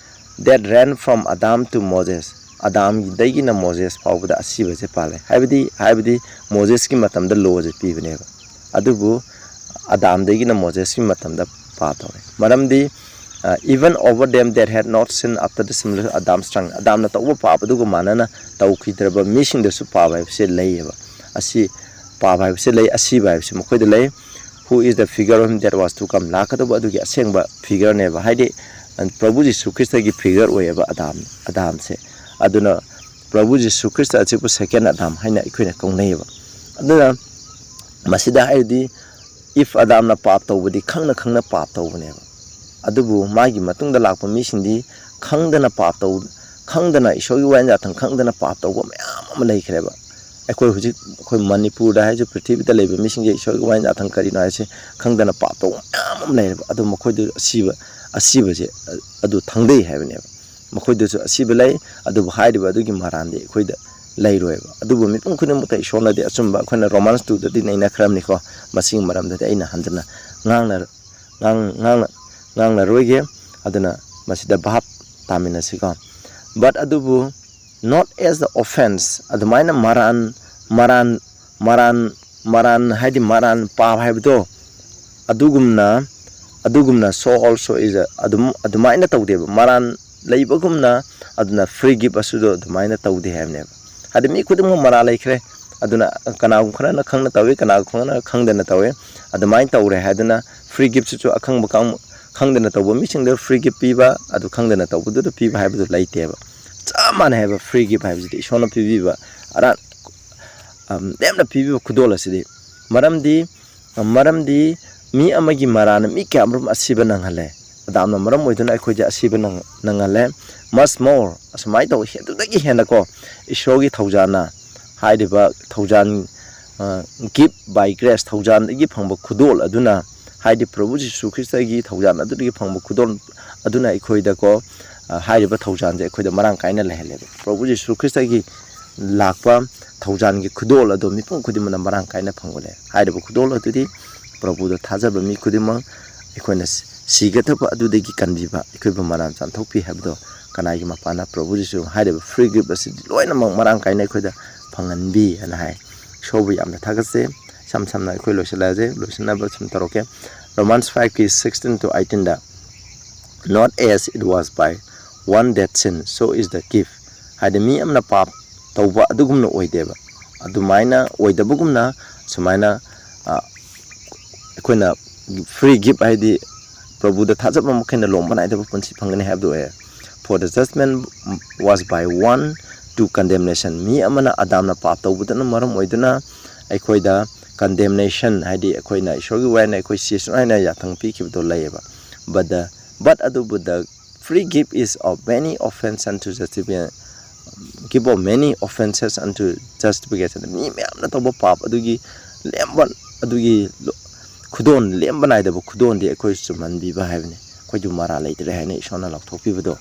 that ran from Adam to Moses. ꯑꯗꯥꯝꯗꯒꯤꯅ ꯃꯣꯖꯦꯁ ꯐꯥꯎꯕꯗ ꯑꯁꯤꯕꯁꯦ ꯄꯥꯜꯂꯦ꯫ ꯍꯥꯏꯕꯗꯤ ꯍꯥꯏꯕꯗꯤ ꯃꯣꯖꯦꯁꯀꯤ ꯃꯇꯝꯗ ꯂꯣꯁꯦ ꯄꯤꯕꯅꯦꯕ, ꯑꯗꯨꯕꯨ ꯑꯗꯥꯝꯗꯒꯤꯅ ꯃꯣꯖꯦꯁꯀꯤ ꯃꯇꯝꯗ ꯄꯥꯞ ꯇꯧꯔꯦ꯫ ꯃꯔꯝꯗꯤ, even over them that had not sinned after the similar Adam's struggle, ꯑꯗꯥꯝꯅ ꯇꯧꯕ ꯄꯥꯞ ꯑꯗꯨꯒ ꯃꯥꯟꯅꯅ ꯇꯧꯈꯤꯗ꯭ꯔꯕ ꯃꯤꯁꯤꯡꯗꯁꯨ ꯄꯥꯞ ꯍꯥꯏꯕꯁꯦ ꯂꯩꯌꯦꯕ꯫ ꯑꯁꯤ ꯄꯥꯞ ꯍꯥꯏꯕꯁꯦ ꯂꯩ, ꯑꯁꯤꯕ ꯍꯥꯏꯕꯁꯤ ꯃꯈꯣꯏꯗ ꯂꯩ꯫ Who is the figure of him that was to come? ꯂꯥꯛꯀꯗꯧꯕ ꯑꯗꯨꯒꯤ ꯑꯁꯦꯡꯕ ꯐꯤꯒꯔꯅꯦꯕ꯫ ꯍꯥꯏꯗꯤ, ꯄ꯭ꯔꯚꯨ ꯖꯤꯁꯨ ꯈ꯭ꯔꯤꯁꯇꯒꯤ ꯐꯤꯒꯔ ꯑꯣꯏꯌꯦꯕ ꯑꯗꯥꯝ ꯑꯗꯥꯝꯁꯦ꯫ ꯑꯗꯨꯅ ꯄ꯭ꯔꯚꯨ ꯖꯤꯁꯨ ꯈ꯭ꯔꯤꯁꯇ ꯑꯁꯤꯕꯨ ꯁꯦꯀꯦꯟ ꯑꯗꯥꯝ ꯍꯥꯏꯅ ꯑꯩꯈꯣꯏꯅ ꯀꯧꯅꯩꯌꯦꯕ꯫ ꯑꯗꯨꯅ ꯃꯁꯤꯗ ꯍꯥꯏꯔꯗꯤ, ꯏꯐ ꯑꯗꯥꯝꯅ ꯄꯥꯞ ꯇꯧꯕꯗꯤ ꯈꯪꯅ ꯈꯪꯅ ꯄꯥꯞ ꯇꯧꯕꯅꯦꯕ꯫ ꯑꯗꯨꯕꯨ ꯃꯥꯒꯤ ꯃꯇꯨꯡꯗ ꯂꯥꯛꯄ ꯃꯤꯁꯤꯡꯗꯤ ꯈꯪꯗꯅ ꯄꯥꯞ ꯇꯧ ꯈꯪꯗꯅ ꯏꯁꯣꯔꯒꯤ ꯋꯥꯌꯦꯟ ꯌꯥꯊꯪ ꯈꯪꯗꯅ ꯄꯥꯞ ꯇꯧꯕ ꯃꯌꯥꯝ ꯑꯃ ꯂꯩꯈ꯭ꯔꯦꯕ꯫ ꯑꯩꯈꯣꯏ ꯍꯧꯖꯤꯛ ꯑꯩꯈꯣꯏ ꯃꯅꯤꯄꯨꯔꯗ ꯍꯥꯏꯁꯨ, ꯄ꯭ꯔꯤꯊꯤꯕꯤꯗ ꯂꯩꯕ ꯃꯤꯁꯤꯡꯁꯦ ꯏꯁꯣꯔꯒꯤ ꯋꯥꯌꯦꯟ ꯌꯥꯊꯪ ꯀꯔꯤꯅꯣ ꯍꯥꯏꯁꯦ ꯈꯪꯗꯅ ꯄꯥꯞ ꯇꯧꯕ ꯃꯌꯥꯝ ꯑꯃ ꯂꯩꯔꯦꯕ꯫ ꯑꯗꯨ ꯃꯈꯣꯏꯗꯨ ꯑꯁꯤꯕ ꯑꯁꯤꯕꯁꯦ, ꯑ, ꯑꯗꯨ ꯊꯪꯗꯩ ꯍꯥꯏꯕꯅꯦꯕ꯫ ꯃꯈꯣꯏꯗꯁꯨ ꯑꯁꯤꯕ ꯂꯩ, ꯑꯗꯨꯕꯨ ꯍꯥꯏꯔꯤꯕ ꯑꯗꯨꯒꯤ ꯃꯔꯥꯟꯗꯤ ꯑꯩꯈꯣꯏꯗ ꯂꯩꯔꯣꯏꯕ꯫ ꯑꯗꯨꯕꯨ ꯃꯤꯄꯨꯝ ꯈꯨꯗꯤꯡꯃꯛꯇ ꯏꯁꯣꯔꯅꯗꯤ ꯑꯆꯨꯝꯕ, ꯑꯩꯈꯣꯏꯅ ꯔꯣꯃꯥꯟꯁ ꯇꯨꯗꯗꯤ ꯅꯩꯅꯈ꯭ꯔꯕꯅꯤꯀꯣ꯫ ꯃꯁꯤꯒꯤ ꯃꯔꯝꯗꯗꯤ ꯑꯩꯅ ꯍꯟꯖꯟꯅ ꯉꯥꯡꯅ ꯉꯥꯡ- ꯉꯥꯡꯅ- ꯉꯥꯡꯅꯔꯣꯏꯒꯦ꯫ ꯑꯗꯨꯅ ꯃꯁꯤꯗ ꯚꯥꯞ ꯇꯥꯃꯤꯟꯅꯁꯤꯀꯣ꯫ But ꯑꯗꯨꯕꯨ, not as the offense, ꯑꯗꯨꯃꯥꯏꯅ ꯃꯔꯥꯟ ꯃꯔꯥꯟ ꯃꯔꯥꯟ ꯃꯔꯥꯟ ꯍꯥꯏꯗꯤ ꯃꯔꯥꯟ ꯄꯥꯞ ꯍꯥꯏꯕꯗꯣ, ꯑꯗꯨꯒꯨꯝꯅ ꯑꯗꯨꯒꯨꯝꯅ so also is a, ꯑꯗꯨꯝ ꯑꯗꯨꯃꯥꯏꯅ ꯇꯧꯗꯦꯕ꯫ ꯃꯔꯥꯟ ꯂꯩꯕꯒꯨꯝꯅ ꯑꯗꯨꯅ ꯐ꯭ꯔꯤ ꯒꯤꯐ ꯑꯁꯤꯗꯣ ꯑꯗꯨꯃꯥꯏꯅ ꯇꯧꯗꯦ ꯍꯥꯏꯕꯅꯦꯕ꯫ ꯍꯥꯏꯗꯤ ꯃꯤ ꯈꯨꯗꯤꯡꯃꯛ ꯃꯔꯥ ꯂꯩꯈ꯭ꯔꯦ꯫ ꯑꯗꯨꯅ ꯀꯅꯥꯒꯨꯝꯕ ꯈꯔꯅ ꯈꯪꯅ ꯇꯧꯏ, ꯀꯅꯥꯒꯨꯝꯕ ꯈꯔꯅ ꯈꯪꯗꯅ ꯇꯧꯏ꯫ ꯑꯗꯨꯃꯥꯏꯅ ꯇꯧꯔꯦ ꯍꯥꯏꯗꯨꯅ ꯐ꯭ꯔꯤ ꯒꯤꯐꯁꯤꯁꯨ ꯑꯈꯪꯕ ꯀꯥꯡ- ꯈꯪꯗꯅ ꯇꯧꯕ ꯃꯤꯁꯤꯡꯗ ꯐ꯭ꯔꯤ ꯒꯤꯐ ꯄꯤꯕ, ꯑꯗꯨ ꯈꯪꯗꯅ ꯇꯧꯕꯗꯨꯗ ꯄꯤꯕ ꯍꯥꯏꯕꯗꯨ ꯂꯩꯇꯦꯕ꯫ ꯆꯞ ꯃꯥꯟꯅꯩ ꯍꯥꯏꯕ꯫ ꯐ꯭ꯔꯤ ꯒꯤꯐ ꯍꯥꯏꯕꯁꯤꯗꯤ ꯏꯁꯣꯔꯅ ꯄꯤꯕꯤꯕ ꯑꯔꯥꯟ- ꯑꯝ, ꯂꯦꯝꯅ ꯄꯤꯕꯤꯕ ꯈꯨꯗꯣꯜ ꯑꯁꯤꯗꯤ꯫ ꯃꯔꯝꯗꯤ ꯃꯔꯝꯗꯤ ꯃꯤ ꯑꯃꯒꯤ ꯃꯔꯥꯅ ꯃꯤ ꯀꯌꯥꯃꯔꯨꯝ ꯑꯁꯤꯕ ꯅꯪꯍꯜꯂꯦ꯫ ꯑꯗꯥꯝꯅ ꯃꯔꯝ ꯑꯣꯏꯗꯨꯅ ꯑꯩꯈꯣꯏꯗ ꯑꯁꯤꯕ ꯅꯪ- ꯅꯪꯍꯜꯂꯦ꯫ Much more, ꯑꯁꯨꯃꯥꯏꯅ ꯇꯧ ꯑꯗꯨꯗꯒꯤ ꯍꯦꯟꯅꯀꯣ, ꯏꯁꯣꯔꯒꯤ ꯊꯧꯖꯥꯜꯅ, ꯍꯥꯏꯔꯤꯕ ꯊꯧꯖꯥꯜ, ꯑ, gift by grace, ꯊꯧꯖꯥꯜꯗꯒꯤ ꯐꯪꯕ ꯈꯨꯗꯣꯜ ꯑꯗꯨꯅ, ꯍꯥꯏꯗꯤ ꯄ꯭ꯔꯚꯨ ꯖꯤꯁꯨ ꯈ꯭ꯔꯤꯁꯇꯒꯤ ꯊꯧꯖꯥꯜ ꯑꯗꯨꯗꯒꯤ ꯐꯪꯕ ꯈꯨꯗꯣꯜ ꯑꯗꯨꯅ ꯑꯩꯈꯣꯏꯗꯀꯣ, ꯑ, ꯍꯥꯏꯔꯤꯕ ꯊꯧꯖꯥꯜꯁꯦ ꯑꯩꯈꯣꯏꯗ ꯃꯔꯥꯡ ꯀꯥꯏꯅ ꯂꯩꯍꯜꯂꯦꯕ꯫ ꯄ꯭ꯔꯚꯨ ꯖꯤꯁꯨ ꯈ꯭ꯔꯤꯁꯇꯒꯤ ꯂꯥꯛꯄ ꯊꯧꯖꯥꯜꯒꯤ ꯈꯨꯗꯣꯜ ꯑꯗꯨ ꯃꯤꯄꯨꯝ ꯈꯨꯗꯤꯡꯃꯛꯅ ꯃꯔꯥꯡ ꯀꯥꯏꯅ ꯐꯪꯕꯅꯦ꯫ ꯍꯥꯏꯔꯤꯕ ꯈꯨꯗꯣꯜ ꯑꯗꯨꯗꯤ ꯄ꯭ꯔꯚꯨꯗ ꯊꯥꯖꯕ ꯃꯤ ꯈꯨꯗꯤꯡꯃꯛ ꯑꯩꯈꯣꯏꯅ ꯁ- ꯁꯤꯒꯗꯕ ꯑꯗꯨꯗꯒꯤ ꯀꯟꯕꯤꯕ, ꯑꯩꯈꯣꯏꯕꯨ ꯃꯔꯥꯟ ꯆꯥꯝꯊꯣꯛꯄꯤ ꯍꯥꯏꯕꯗꯣ ꯀꯅꯥꯒꯤ ꯃꯄꯥꯟꯅ? ꯄ꯭ꯔꯚꯨ ꯖꯤꯁꯨ꯫ ꯍꯥꯏꯔꯤꯕ free gift ꯑꯁꯤꯗꯤ ꯂꯣꯏꯅꯃꯛ ꯃꯔꯥꯡ ꯀꯥꯏꯅ ꯑꯩꯈꯣꯏꯗ ꯐꯪꯍꯟꯕꯤ ꯍꯥꯏꯅ ꯍꯥꯏ꯫ ꯏꯁꯣꯔꯕꯨ ꯌꯥꯝꯅ ꯊꯥꯒꯠꯆꯩ꯫ ꯏꯁꯝ ꯁꯝꯅ ꯑꯩꯈꯣꯏ ꯂꯣꯏꯁꯤꯜꯂꯛꯑꯁꯦ, ꯂꯣꯏꯁꯤꯟꯅꯕ ꯁꯨꯝ ꯇꯧꯔꯛꯀꯦ꯫ Romans five ꯀꯤ sixteen to eighteenꯗ, "Not as it was by one that sin, so is the gift", ꯍꯥꯏꯗꯤ ꯃꯤ ꯑꯃꯅ ꯄꯥꯞ ꯇꯧꯕ ꯑꯗꯨꯒꯨꯝꯅ ꯑꯣꯏꯗꯦꯕ꯫ ꯑꯗꯨꯃꯥꯏꯅ ꯑꯣꯏꯗꯕꯒꯨꯝꯅ ꯁꯨꯃꯥꯏꯅ, ꯑ, ꯑꯩꯈꯣꯏꯅ free gift ꯍꯥꯏꯗꯤ ꯄ꯭ꯔꯚꯨꯗ ꯊꯥꯖꯕ ꯃꯈꯩꯅ ꯂꯣꯝꯕ ꯅꯥꯏꯗꯕ ꯄꯨꯟꯁꯤ ꯐꯪꯒꯅꯤ ꯍꯥꯏꯕꯗꯨ ꯑꯣꯏꯌꯦ꯫ "For the judgment was by one to condemnation", ꯃꯤ ꯑꯃꯅ, ꯑꯗꯥꯝꯅ ꯄꯥꯞ ꯇꯧꯕꯗꯨꯅ ꯃꯔꯝ ꯑꯣꯏꯗꯨꯅ ꯑꯩꯈꯣꯏꯗ condemnation ꯍꯥꯏꯗꯤ ꯑꯩꯈꯣꯏꯅ ꯏꯁꯣꯔꯒꯤ ꯋꯥꯔꯦꯟꯅ ꯑꯩꯈꯣꯏ ꯁꯤꯁꯅꯨ ꯍꯥꯏꯅ ꯌꯥꯊꯪ ꯄꯤꯈꯤꯕꯗꯣ ꯂꯩꯌꯦꯕ꯫ But the, but ꯑꯗꯨꯕꯨ the free gift is of many offense unto justification, gift of many offenses unto justification, ꯃꯤ ꯃꯌꯥꯝꯅ ꯇꯧꯕ ꯄꯥꯞ ꯑꯗꯨꯒꯤ ꯂꯦꯝꯕ, ꯑꯗꯨꯒꯤ ꯂꯣ-, ꯈꯨꯗꯣꯜ, ꯂꯦꯝꯕ ꯅꯥꯏꯗꯕ ꯈꯨꯗꯣꯜꯗꯤ ꯑꯩꯈꯣꯏ ꯆꯨꯝꯍꯟꯕꯤꯕ ꯍꯥꯏꯕꯅꯤ꯫ ꯑꯩꯈꯣꯏꯗꯨ ꯃꯔꯥ ꯂꯩꯇ꯭ꯔꯦ ꯍꯥꯏꯅ ꯏꯁꯣꯔꯅ ꯂꯧꯊꯣꯛꯄꯤꯕꯗꯣ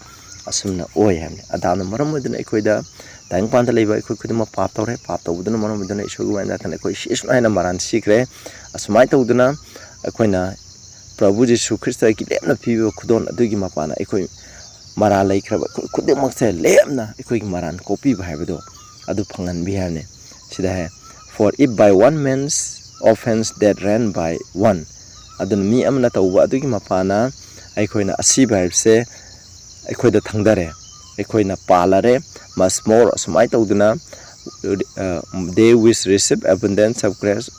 ꯑꯁꯨꯝꯅ ꯑꯣꯏ ꯍꯥꯏꯕꯅꯤ꯫ ꯑꯗꯥꯝꯅ ꯃꯔꯝ ꯑꯣꯏꯗꯨꯅ ꯑꯩꯈꯣꯏꯗ, ꯇꯥꯏꯕꯪꯄꯥꯟꯗ ꯂꯩꯕ ꯑꯩꯈꯣꯏ ꯈꯨꯗꯤꯡꯃꯛ ꯄꯥꯞ ꯇꯧꯔꯦ꯫ ꯄꯥꯞ ꯇꯧꯕꯗꯨꯅ ꯃꯔꯝ ꯑꯣꯏꯗꯨꯅ ꯏꯁꯣꯔꯒꯤ ꯋꯥꯔꯦꯟꯗ ꯑꯩꯈꯣꯏ ꯁꯤꯁꯅꯨ ꯍꯥꯏꯅ ꯃꯔꯥꯟ ꯁꯤꯈ꯭ꯔꯦ꯫ ꯑꯁꯨꯃꯥꯏꯅ ꯇꯧꯗꯨꯅ ꯑꯩꯈꯣꯏꯅ ꯄ꯭ꯔꯚꯨ ꯖꯤꯁꯨ ꯈ꯭ꯔꯤꯁꯇꯒꯤ ꯂꯦꯝꯅ ꯄꯤꯕꯤꯕ ꯈꯨꯗꯣꯜ ꯑꯗꯨꯒꯤ ꯃꯄꯥꯟꯅ ꯑꯩꯈꯣꯏ ꯃꯔꯥ ꯂꯩꯈ꯭ꯔꯕ ꯑꯩꯈꯣꯏ ꯈꯨꯗꯤꯡꯃꯛꯁꯦ ꯂꯦꯝꯅ ꯑꯩꯈꯣꯏꯒꯤ ꯃꯔꯥꯟ ꯀꯣꯛꯄꯤꯕ ꯍꯥꯏꯕꯗꯣ ꯑꯗꯨ ꯐꯪꯍꯟꯕꯤ ꯍꯥꯏꯕꯅꯤ꯫ ꯁꯤꯗ ꯍꯥꯏ, "For if by one man's offense death reigned by one", ꯑꯗꯨꯅ ꯃꯤ ꯑꯃꯅ ꯇꯧꯕ ꯑꯗꯨꯒꯤ ꯃꯄꯥꯟꯅ ꯑꯩꯈꯣꯏꯅ ꯑꯁꯤꯕ ꯍꯥꯏꯕꯁꯦ ꯑꯩꯈꯣꯏꯗ ꯊꯪꯗꯔꯦ, ꯑꯩꯈꯣꯏꯅ ꯄꯥꯜꯂꯔꯦ꯫ Much more, ꯑꯁꯨꯃꯥꯏꯅ ꯇꯧꯗꯨꯅ, uh, they which receive abundance of grace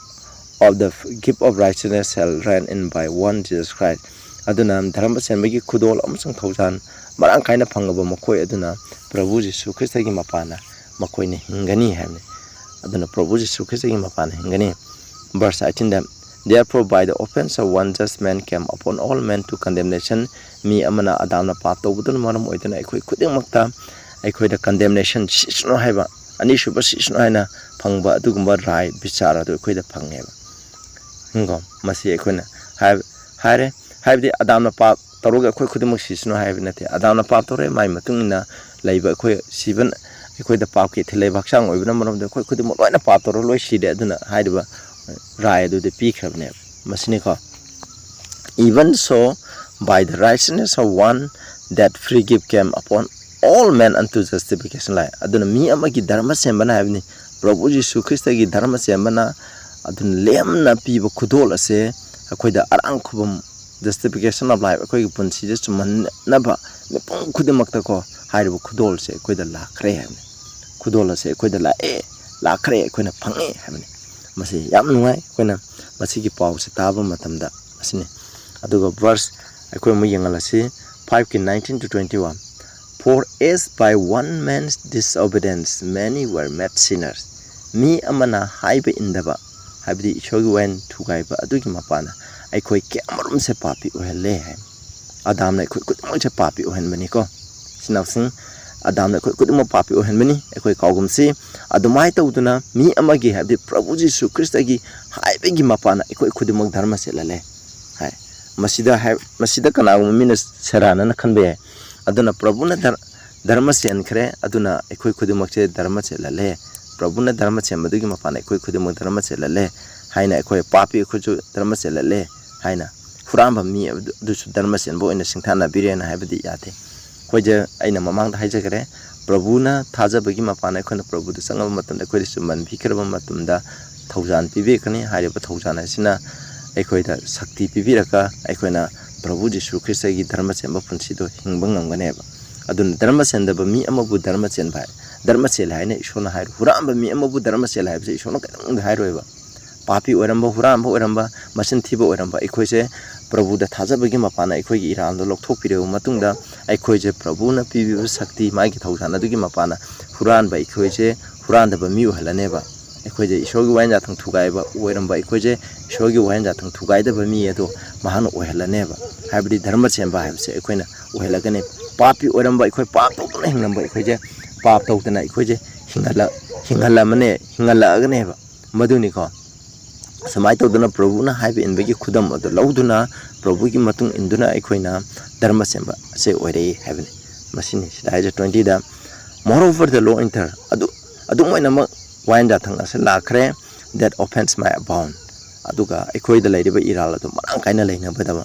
of the gift of righteousness shall reign in by one Jesus Christ꯫ ꯑꯗꯨꯅ ꯙꯔꯃ ꯆꯦꯟꯕꯒꯤ ꯈꯨꯗꯣꯜ ꯑꯃꯁꯨꯡ ꯊꯧꯖꯥꯜ ꯃꯔꯥꯡ ꯀꯥꯏꯅ ꯐꯪꯉꯕ ꯃꯈꯣꯏ ꯑꯗꯨꯅ ꯄ꯭ꯔꯚꯨ ꯖꯤꯁꯨ ꯈ꯭ꯔꯤꯁꯇꯒꯤ ꯃꯄꯥꯟꯅ ꯃꯈꯣꯏꯅ ꯍꯤꯡꯒꯅꯤ ꯍꯥꯏꯕꯅꯤ꯫ ꯑꯗꯨꯅ ꯄ꯭ꯔꯚꯨ ꯖꯤꯁꯨ ꯈ꯭ꯔꯤꯁꯇꯒꯤ ꯃꯄꯥꯟꯅ ꯍꯤꯡꯒꯅꯤ꯫ Verse eighteenꯗ, "Therefore by the offense of one just man came upon all men to condemnation", ꯃꯤ ꯑꯃꯅ, ꯑꯗꯥꯝꯅ ꯄꯥꯞ ꯇꯧꯕꯗꯨꯅ ꯃꯔꯝ ꯑꯣꯏꯗꯨꯅ ꯑꯩꯈꯣꯏ ꯈꯨꯗꯤꯡꯃꯛꯇ, ꯑꯩꯈꯣꯏꯗ condemnation, ꯁꯤꯁꯅꯨ ꯍꯥꯏꯕ, ꯑꯅꯤꯁꯨꯕ ꯁꯤꯁꯅꯨ ꯍꯥꯏꯅ ꯐꯪꯕ ꯑꯗꯨꯒꯨꯝꯕ ꯔꯥꯏ ꯕꯤꯆꯥꯔ ꯑꯗꯨ ꯑꯩꯈꯣꯏꯗ ꯐꯪꯉꯦꯕ꯫ ꯀꯣ, ꯃꯁꯤ ꯑꯩꯈꯣꯏꯅ ꯍꯥꯏ-, ꯍꯥꯏꯔꯦ꯫ ꯍꯥꯏꯕꯗꯤ ꯑꯗꯥꯝꯅ ꯄꯥꯞ ꯇꯧꯔꯒ ꯑꯩꯈꯣꯏ ꯈꯨꯗꯤꯡꯃꯛ ꯁꯤꯁꯅꯨ ꯍꯥꯏꯕ ꯅꯠꯇꯦ꯫ ꯑꯗꯥꯝꯅ ꯄꯥꯞ ꯇꯧꯔꯦ, ꯃꯥꯏ ꯃꯇꯨꯡ ꯏꯟꯅ ꯂꯩꯕ ꯑꯩꯈꯣꯏ ꯁꯤꯕ, ꯑꯩꯈꯣꯏꯗ ꯄꯥꯞꯀꯤ ꯏꯊꯤꯜ ꯂꯩꯕ ꯍꯛꯆꯥꯡ ꯑꯣꯏꯕꯅ ꯃꯔꯝꯗ ꯑꯩꯈꯣꯏ ꯈꯨꯗꯤꯡꯃꯛ ꯂꯣꯏꯅ ꯄꯥꯞ ꯇꯧꯔ ꯂꯣꯏ ꯁꯤꯔꯦ꯫ ꯑꯗꯨꯅ ꯍꯥꯏꯔꯤꯕ ꯔꯥꯏ ꯑꯗꯨꯗꯤ ꯄꯤꯈ꯭ꯔꯕꯅꯦꯕ꯫ ꯃꯁꯤꯅꯤꯀꯣ꯫ Even so, by the righteousness of one, that free gift came upon all men unto justification line. ꯑꯗꯨꯅ ꯃꯤ ꯑꯃꯒꯤ ꯙꯔꯃ ꯁꯦꯝꯕꯅ ꯍꯥꯏꯕꯅꯤ, ꯄ꯭ꯔꯚꯨ ꯖꯤꯁꯨ ꯈ꯭ꯔꯤꯁꯇꯒꯤ ꯙꯔꯃ ꯁꯦꯝꯕꯅ꯫ ꯑꯗꯨꯅ ꯂꯦꯝꯅ ꯄꯤꯕ ꯈꯨꯗꯣꯜ ꯑꯁꯦ ꯑꯩꯈꯣꯏꯗ ꯑꯔꯥꯡ ꯈꯨꯕꯝ, justification of life, ꯑꯩꯈꯣꯏꯒꯤ ꯄꯨꯟꯁꯤꯁꯦ ꯆꯨꯝꯍꯟꯅꯕ ꯃꯤꯄꯨꯝ ꯈꯨꯗꯤꯡꯃꯛꯇꯀꯣ ꯍꯥꯏꯔꯤꯕ ꯈꯨꯗꯣꯜꯁꯦ ꯑꯩꯈꯣꯏꯗ ꯂꯥꯛꯈ꯭ꯔꯦ ꯍꯥꯏꯕꯅꯤ꯫ ꯈꯨꯗꯣꯜ ꯑꯁꯦ ꯑꯩꯈꯣꯏꯗ ꯂꯥꯛꯑꯦ, ꯂꯥꯛꯈ꯭ꯔꯦ, ꯑꯩꯈꯣꯏꯅ ꯐꯪꯉꯦ ꯍꯥꯏꯕꯅꯤ꯫ ꯃꯁꯤ ꯌꯥꯝ ꯅꯨꯡꯉꯥꯏ꯫ ꯑꯩꯈꯣꯏꯅ ꯃꯁꯤꯒꯤ ꯄꯥꯎꯁꯦ ꯇꯥꯕ ꯃꯇꯝꯗ ꯑꯁꯤꯅꯤ꯫ ꯑꯗꯨꯒ verse ꯑꯩꯈꯣꯏ ꯑꯃꯨꯛ ꯌꯦꯡꯍꯜꯂꯁꯤ, five ꯀꯤ nineteen to twenty one. For as by one man's disobedience many were made sinners. ꯃꯤ ꯑꯃꯅ ꯍꯥꯏꯕ ꯏꯟꯗꯕ, ꯍꯥꯏꯕꯗꯤ ꯏꯁꯣꯔꯒꯤ ꯋꯥꯌꯦꯜ ꯊꯨꯒꯥꯏꯕ ꯑꯗꯨꯒꯤ ꯃꯄꯥꯟꯅ ꯑꯩꯈꯣꯏ ꯀꯌꯥꯃꯔꯨꯝꯁꯦ ꯄꯥꯄꯤ ꯑꯣꯏꯍꯜꯂꯦ ꯍꯥꯏ꯫ ꯑꯗꯥꯝꯅ ꯑꯩꯈꯣꯏ ꯈꯨꯗꯤꯡꯃꯛꯁꯦ ꯄꯥꯄꯤ ꯑꯣꯏꯍꯟꯕꯅꯤꯀꯣ꯫ ꯏꯆꯤꯟꯅꯥꯎꯁꯤꯡ, ꯑꯗꯥꯝꯅ ꯑꯩꯈꯣꯏ ꯈꯨꯗꯤꯡꯃꯛ ꯄꯥꯄꯤ ꯑꯣꯏꯍꯟꯕꯅꯤ, ꯑꯩꯈꯣꯏ ꯀꯥꯎꯒꯨꯝꯁꯤ꯫ ꯑꯗꯨꯃꯥꯏꯅ ꯇꯧꯗꯅ ꯃꯤ ꯑꯃꯒꯤ, ꯍꯥꯏꯕꯗꯤ ꯄ꯭ꯔꯚꯨ ꯖꯤꯁꯨ ꯈ꯭ꯔꯤꯁꯇꯒꯤ ꯍꯥꯏꯕꯒꯤ ꯃꯄꯥꯟꯅ ꯑꯩꯈꯣꯏ ꯈꯨꯗꯤꯡꯃꯛ ꯙꯔꯃ ꯆꯦꯜꯍꯜꯂꯦ ꯍꯥꯏ꯫ ꯃꯁꯤꯗ ꯍꯥꯏ-, ꯃꯁꯤꯗ ꯀꯅꯥꯒꯨꯝꯕ ꯃꯤꯅ ꯁꯦꯔꯥꯟꯅꯅ ꯈꯟꯕ ꯌꯥꯏ꯫ ꯑꯗꯨꯅ ꯄ꯭ꯔꯚꯨꯅ ꯙꯔ-, ꯙꯔꯃ ꯆꯦꯟꯈ꯭ꯔꯦ, ꯑꯗꯨꯅ ꯑꯩꯈꯣꯏ ꯈꯨꯗꯤꯡꯃꯛꯁꯦ ꯙꯔꯃ ꯆꯦꯜꯍꯜꯂꯦ꯫ ꯄ꯭ꯔꯚꯨꯅ ꯙꯔꯃ ꯆꯦꯟꯕꯗꯨꯒꯤ ꯃꯄꯥꯟꯗ ꯑꯩꯈꯣꯏ ꯈꯨꯗꯤꯡꯃꯛ ꯙꯔꯃ ꯆꯦꯜꯍꯜꯂꯦ ꯍꯥꯏꯅ, ꯑꯩꯈꯣꯏ ꯄꯥꯄꯤ ꯑꯩꯈꯣꯏꯁꯨ ꯙꯔꯃ ꯆꯦꯜꯍꯜꯂꯦ ꯍꯥꯏꯅ ꯍꯨꯔꯥꯟꯕ ꯃꯤ ꯑꯗꯨ-, ꯑꯗꯨꯁꯨ ꯙꯔꯃ ꯆꯦꯟꯕ ꯑꯣꯏꯅ ꯁꯤꯡꯊꯥꯅꯕꯤꯔꯦꯅ ꯍꯥꯏꯕꯗꯤ ꯌꯥꯗꯦ꯫ ꯑꯩꯈꯣꯏꯁꯦ, ꯑꯩꯅ ꯃꯃꯥꯡꯗ ꯍꯥꯏꯖꯈ꯭ꯔꯦ, ꯄ꯭ꯔꯚꯨꯅ ꯊꯥꯖꯕꯒꯤ ꯃꯄꯥꯟ ꯑꯩꯈꯣꯏꯅ ꯄ꯭ꯔꯚꯨꯗ ꯆꯪꯉꯕ ꯃꯇꯝꯗ, ꯑꯩꯈꯣꯏꯗ ꯆꯨꯝꯍꯟꯕꯤꯈ꯭ꯔꯕ ꯃꯇꯝꯗ ꯊꯧꯖꯥꯜ ꯄꯤꯕꯤꯔꯛꯀꯅꯤ꯫ ꯍꯥꯏꯔꯤꯕ ꯊꯧꯖꯥꯜ ꯑꯁꯤꯅ ꯑꯩꯈꯣꯏꯗ ꯁꯛꯇꯤ ꯄꯤꯕꯤꯔꯒ ꯑꯩꯈꯣꯏꯅ ꯄ꯭ꯔꯚꯨ ꯖꯤꯁꯨ ꯈ꯭ꯔꯤꯁꯇꯒꯤ ꯙꯔꯃ ꯆꯦꯟꯕ ꯄꯨꯟꯁꯤꯗꯣ ꯍꯤꯡꯕ ꯉꯝꯒꯅꯦꯕ꯫ ꯑꯗꯨꯅ ꯙꯔꯃ ꯆꯦꯟꯗꯕ ꯃꯤ ꯑꯃꯕꯨ ꯙꯔꯃ ꯆꯦꯟꯕ ꯍꯥꯏ, ꯙꯔꯃ ꯆꯦꯜꯂꯦ ꯍꯥꯏꯅ ꯏꯁꯣꯔꯅ ꯍꯥꯏꯔꯣꯏ꯫ ꯍꯨꯔꯥꯟꯕ ꯃꯤ ꯑꯃꯕꯨ ꯙꯔꯃ ꯆꯦꯜꯂꯦ ꯍꯥꯏꯕꯁꯦ ꯏꯁꯣꯔꯅ ꯀꯩꯗꯧꯅꯨꯡꯗ ꯍꯥꯏꯔꯣꯏꯕ꯫ ꯄꯥꯄꯤ ꯑꯣꯏꯔꯝꯕ, ꯍꯨꯔꯥꯟꯕ ꯑꯣꯏꯔꯝꯕ, ꯃꯆꯤꯟ ꯊꯤꯕ ꯑꯣꯏꯔꯝꯕ ꯑꯩꯈꯣꯏꯁꯦ ꯄ꯭ꯔꯚꯨꯗ ꯊꯥꯖꯕꯒꯤ ꯃꯄꯥꯟꯅ ꯑꯩꯈꯣꯏꯒꯤ ꯏꯔꯥꯜꯗꯣ ꯂꯧꯊꯣꯛꯄꯤꯔꯕ ꯃꯇꯨꯡꯗ, ꯑꯩꯈꯣꯏꯁꯦ ꯄ꯭ꯔꯚꯨꯅ ꯄꯤꯕꯤꯕ ꯁꯛꯇꯤ, ꯃꯥꯒꯤ ꯊꯧꯖꯥꯜ ꯑꯗꯨꯒꯤ ꯃꯄꯥꯟꯅ ꯍꯨꯔꯥꯟꯕ ꯑꯩꯈꯣꯏꯁꯦ ꯍꯨꯔꯥꯟꯗꯕ ꯃꯤ ꯑꯣꯏꯍꯜꯂꯅꯦꯕ꯫ ꯑꯩꯈꯣꯏꯁꯦ ꯏꯁꯣꯔꯒꯤ ꯋꯥꯍꯦꯟꯖꯥꯊꯪ ꯊꯨꯒꯥꯏꯕ ꯑꯣꯏꯔꯝꯕ ꯑꯩꯈꯣꯏꯁꯦ ꯏꯁꯣꯔꯒꯤ ꯋꯥꯍꯦꯟꯖꯥꯊꯪ ꯊꯨꯒꯥꯏꯗꯕ ꯃꯤ ꯑꯗꯣ ꯃꯍꯥꯛꯅ ꯑꯣꯏꯍꯜꯂꯅꯦꯕ꯫ ꯍꯥꯏꯕꯗꯤ ꯙꯔꯃ ꯆꯦꯟꯕ ꯍꯥꯏꯕꯁꯦ ꯑꯩꯈꯣꯏꯅ ꯑꯣꯏꯍꯜꯂꯒꯅꯤ꯫ ꯄꯥꯄꯤ ꯑꯣꯏꯔꯝꯕ ꯑꯩꯈꯣꯏ, ꯄꯥꯞ ꯇꯧꯗꯨꯅ ꯍꯤꯡꯂꯝꯕ ꯑꯩꯈꯣꯏꯁꯦ ꯄꯥꯞ ꯇꯧꯗꯅ ꯑꯩꯈꯣꯏꯁꯦ ꯍꯤꯡꯍꯜꯂ-, ꯍꯤꯡꯍꯜꯂꯝꯃꯅꯦ, ꯍꯤꯡꯍꯜꯂꯛꯑꯒꯅꯦꯕ꯫ ꯃꯗꯨꯅꯤꯀꯣ꯫ ꯁꯨꯃꯥꯏꯅ ꯇꯧꯗꯅ ꯄ꯭ꯔꯚꯨꯅ ꯍꯥꯏꯕ ꯏꯟꯕꯒꯤ ꯈꯨꯗꯝ ꯑꯗꯨ ꯂꯧꯗꯨꯅ ꯄ꯭ꯔꯚꯨꯒꯤ ꯃꯇꯨꯡ ꯏꯟꯗꯨꯅ ꯑꯩꯈꯣꯏꯅ ꯙꯔꯃ ꯆꯦꯟꯕ ꯑꯁꯦ ꯑꯣꯏꯔꯛꯏ ꯍꯥꯏꯕꯅꯤ꯫ ꯃꯁꯤꯅꯤ ꯁꯤꯗ ꯍꯥꯏꯖ twenty the. Moreover, the law enter, ꯑꯗꯨ, ꯑꯗꯨꯝ ꯑꯣꯏꯅꯃꯛ ꯋꯥꯌꯦꯟ ꯌꯥꯊꯪ ꯑꯁꯤ ꯂꯥꯛꯈ꯭ꯔꯦ, that offense may abound, ꯑꯗꯨꯒ ꯑꯩꯈꯣꯏꯗ ꯂꯩꯔꯤꯕ ꯏꯔꯥꯜ ꯑꯗꯨ ꯃꯔꯥꯡ ꯀꯥꯏꯅ ꯂꯩꯅꯕꯗꯕ꯫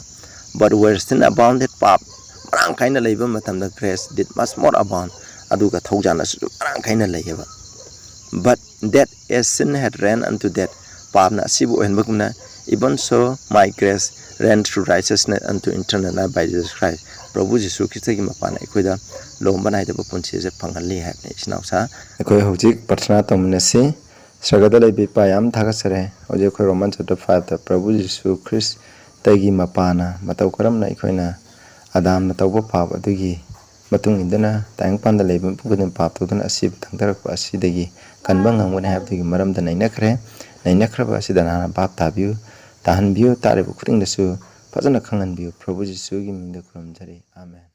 But where sin abounded, ꯄꯥꯞ ꯃꯔꯥꯡ ꯀꯥꯏꯅ ꯂꯩꯕ ꯃꯇꯝꯗ grace did much more abound, ꯑꯗꯨꯒ ꯊꯧꯖꯥꯜ ꯑꯁꯤꯁꯨ ꯃꯔꯥꯡ ꯀꯥꯏꯅ ꯂꯩꯌꯦꯕ꯫ But that as sin had reigned unto death, ꯄꯥꯞꯅ ꯑꯁꯤꯕꯨ ꯑꯣꯏꯍꯟꯕꯒꯨꯝꯅ, even so might grace reign through righteousness unto eternal life by Jesus Christ꯫ ꯄ꯭ꯔꯚꯨ ꯖꯤꯁꯨ ꯈ꯭ꯔꯤꯁꯇꯒꯤ ꯃꯄꯥꯟꯅ ꯑꯩꯈꯣꯏꯗ ꯂꯣꯝꯕ ꯅꯥꯏꯗꯕ ꯄꯨꯟꯁꯤ ꯑꯁꯦ ꯐꯪꯍꯜꯂꯤ ꯍꯥꯏꯕꯅꯤ, ꯏꯆꯤꯟ ꯏꯅꯥꯎꯁꯥ꯫ ꯑꯩꯈꯣꯏ ꯍꯧꯖꯤꯛ ꯄ꯭ꯔꯊꯅꯥ ꯇꯧꯃꯤꯟꯅꯁꯤ꯫ ꯁꯔꯒꯗ ꯂꯩꯕ ꯏꯄꯥ, ꯌꯥꯝ ꯊꯥꯒꯠꯆꯔꯦ꯫ ꯍꯧꯖꯤꯛ ꯑꯩꯈꯣꯏ Roman chapter five ꯇ ꯄ꯭ꯔꯚꯨ ꯖꯤꯁꯨ ꯈ꯭ꯔꯤꯁꯇꯒꯤ ꯃꯄꯥꯅ ꯃꯇꯧ ꯀꯔꯝꯅ ꯑꯩꯈꯣꯏꯅ ꯑꯗꯥꯝꯅ ꯇꯧꯕ ꯄꯥꯞ ꯑꯗꯨꯒꯤ ꯃꯇꯨꯡ ꯏꯟꯗꯨꯅ ꯇꯥꯏꯕꯪꯄꯥꯟꯗ ꯂꯩꯕ ꯃꯤꯄꯨꯝ ꯈꯨꯗꯤꯡꯃꯛ ꯄꯥꯞ ꯇꯧꯗꯨꯅ ꯑꯁꯤꯕ ꯊꯥꯡꯊꯔꯛꯄ ꯑꯁꯤꯗꯒꯤ ꯀꯟꯕ ꯉꯝꯒꯅꯤ ꯍꯥꯏꯕꯗꯨꯒꯤ ꯃꯔꯝꯗ ꯅꯩꯅꯈ꯭ꯔꯦ꯫ ꯅꯩꯅꯈ꯭ꯔꯕ ꯑꯁꯤꯗ ꯅꯍꯥꯛꯅ ꯚꯥꯞ ꯇꯥꯕꯤꯌꯨ, ꯇꯥꯍꯟꯕꯤꯌꯨ, ꯇꯥꯔꯤꯕ ꯈꯨꯗꯤꯡꯗꯁꯨ ꯐꯖꯅ ꯈꯪꯍꯟꯕꯤꯌꯨ꯫ ꯄ꯭ꯔꯚꯨ ꯖꯤꯁꯨꯒꯤ ꯃꯤꯡꯗ ꯈꯨꯔꯨꯝꯖꯔꯤ꯫ ꯑꯥꯃꯦꯟ꯫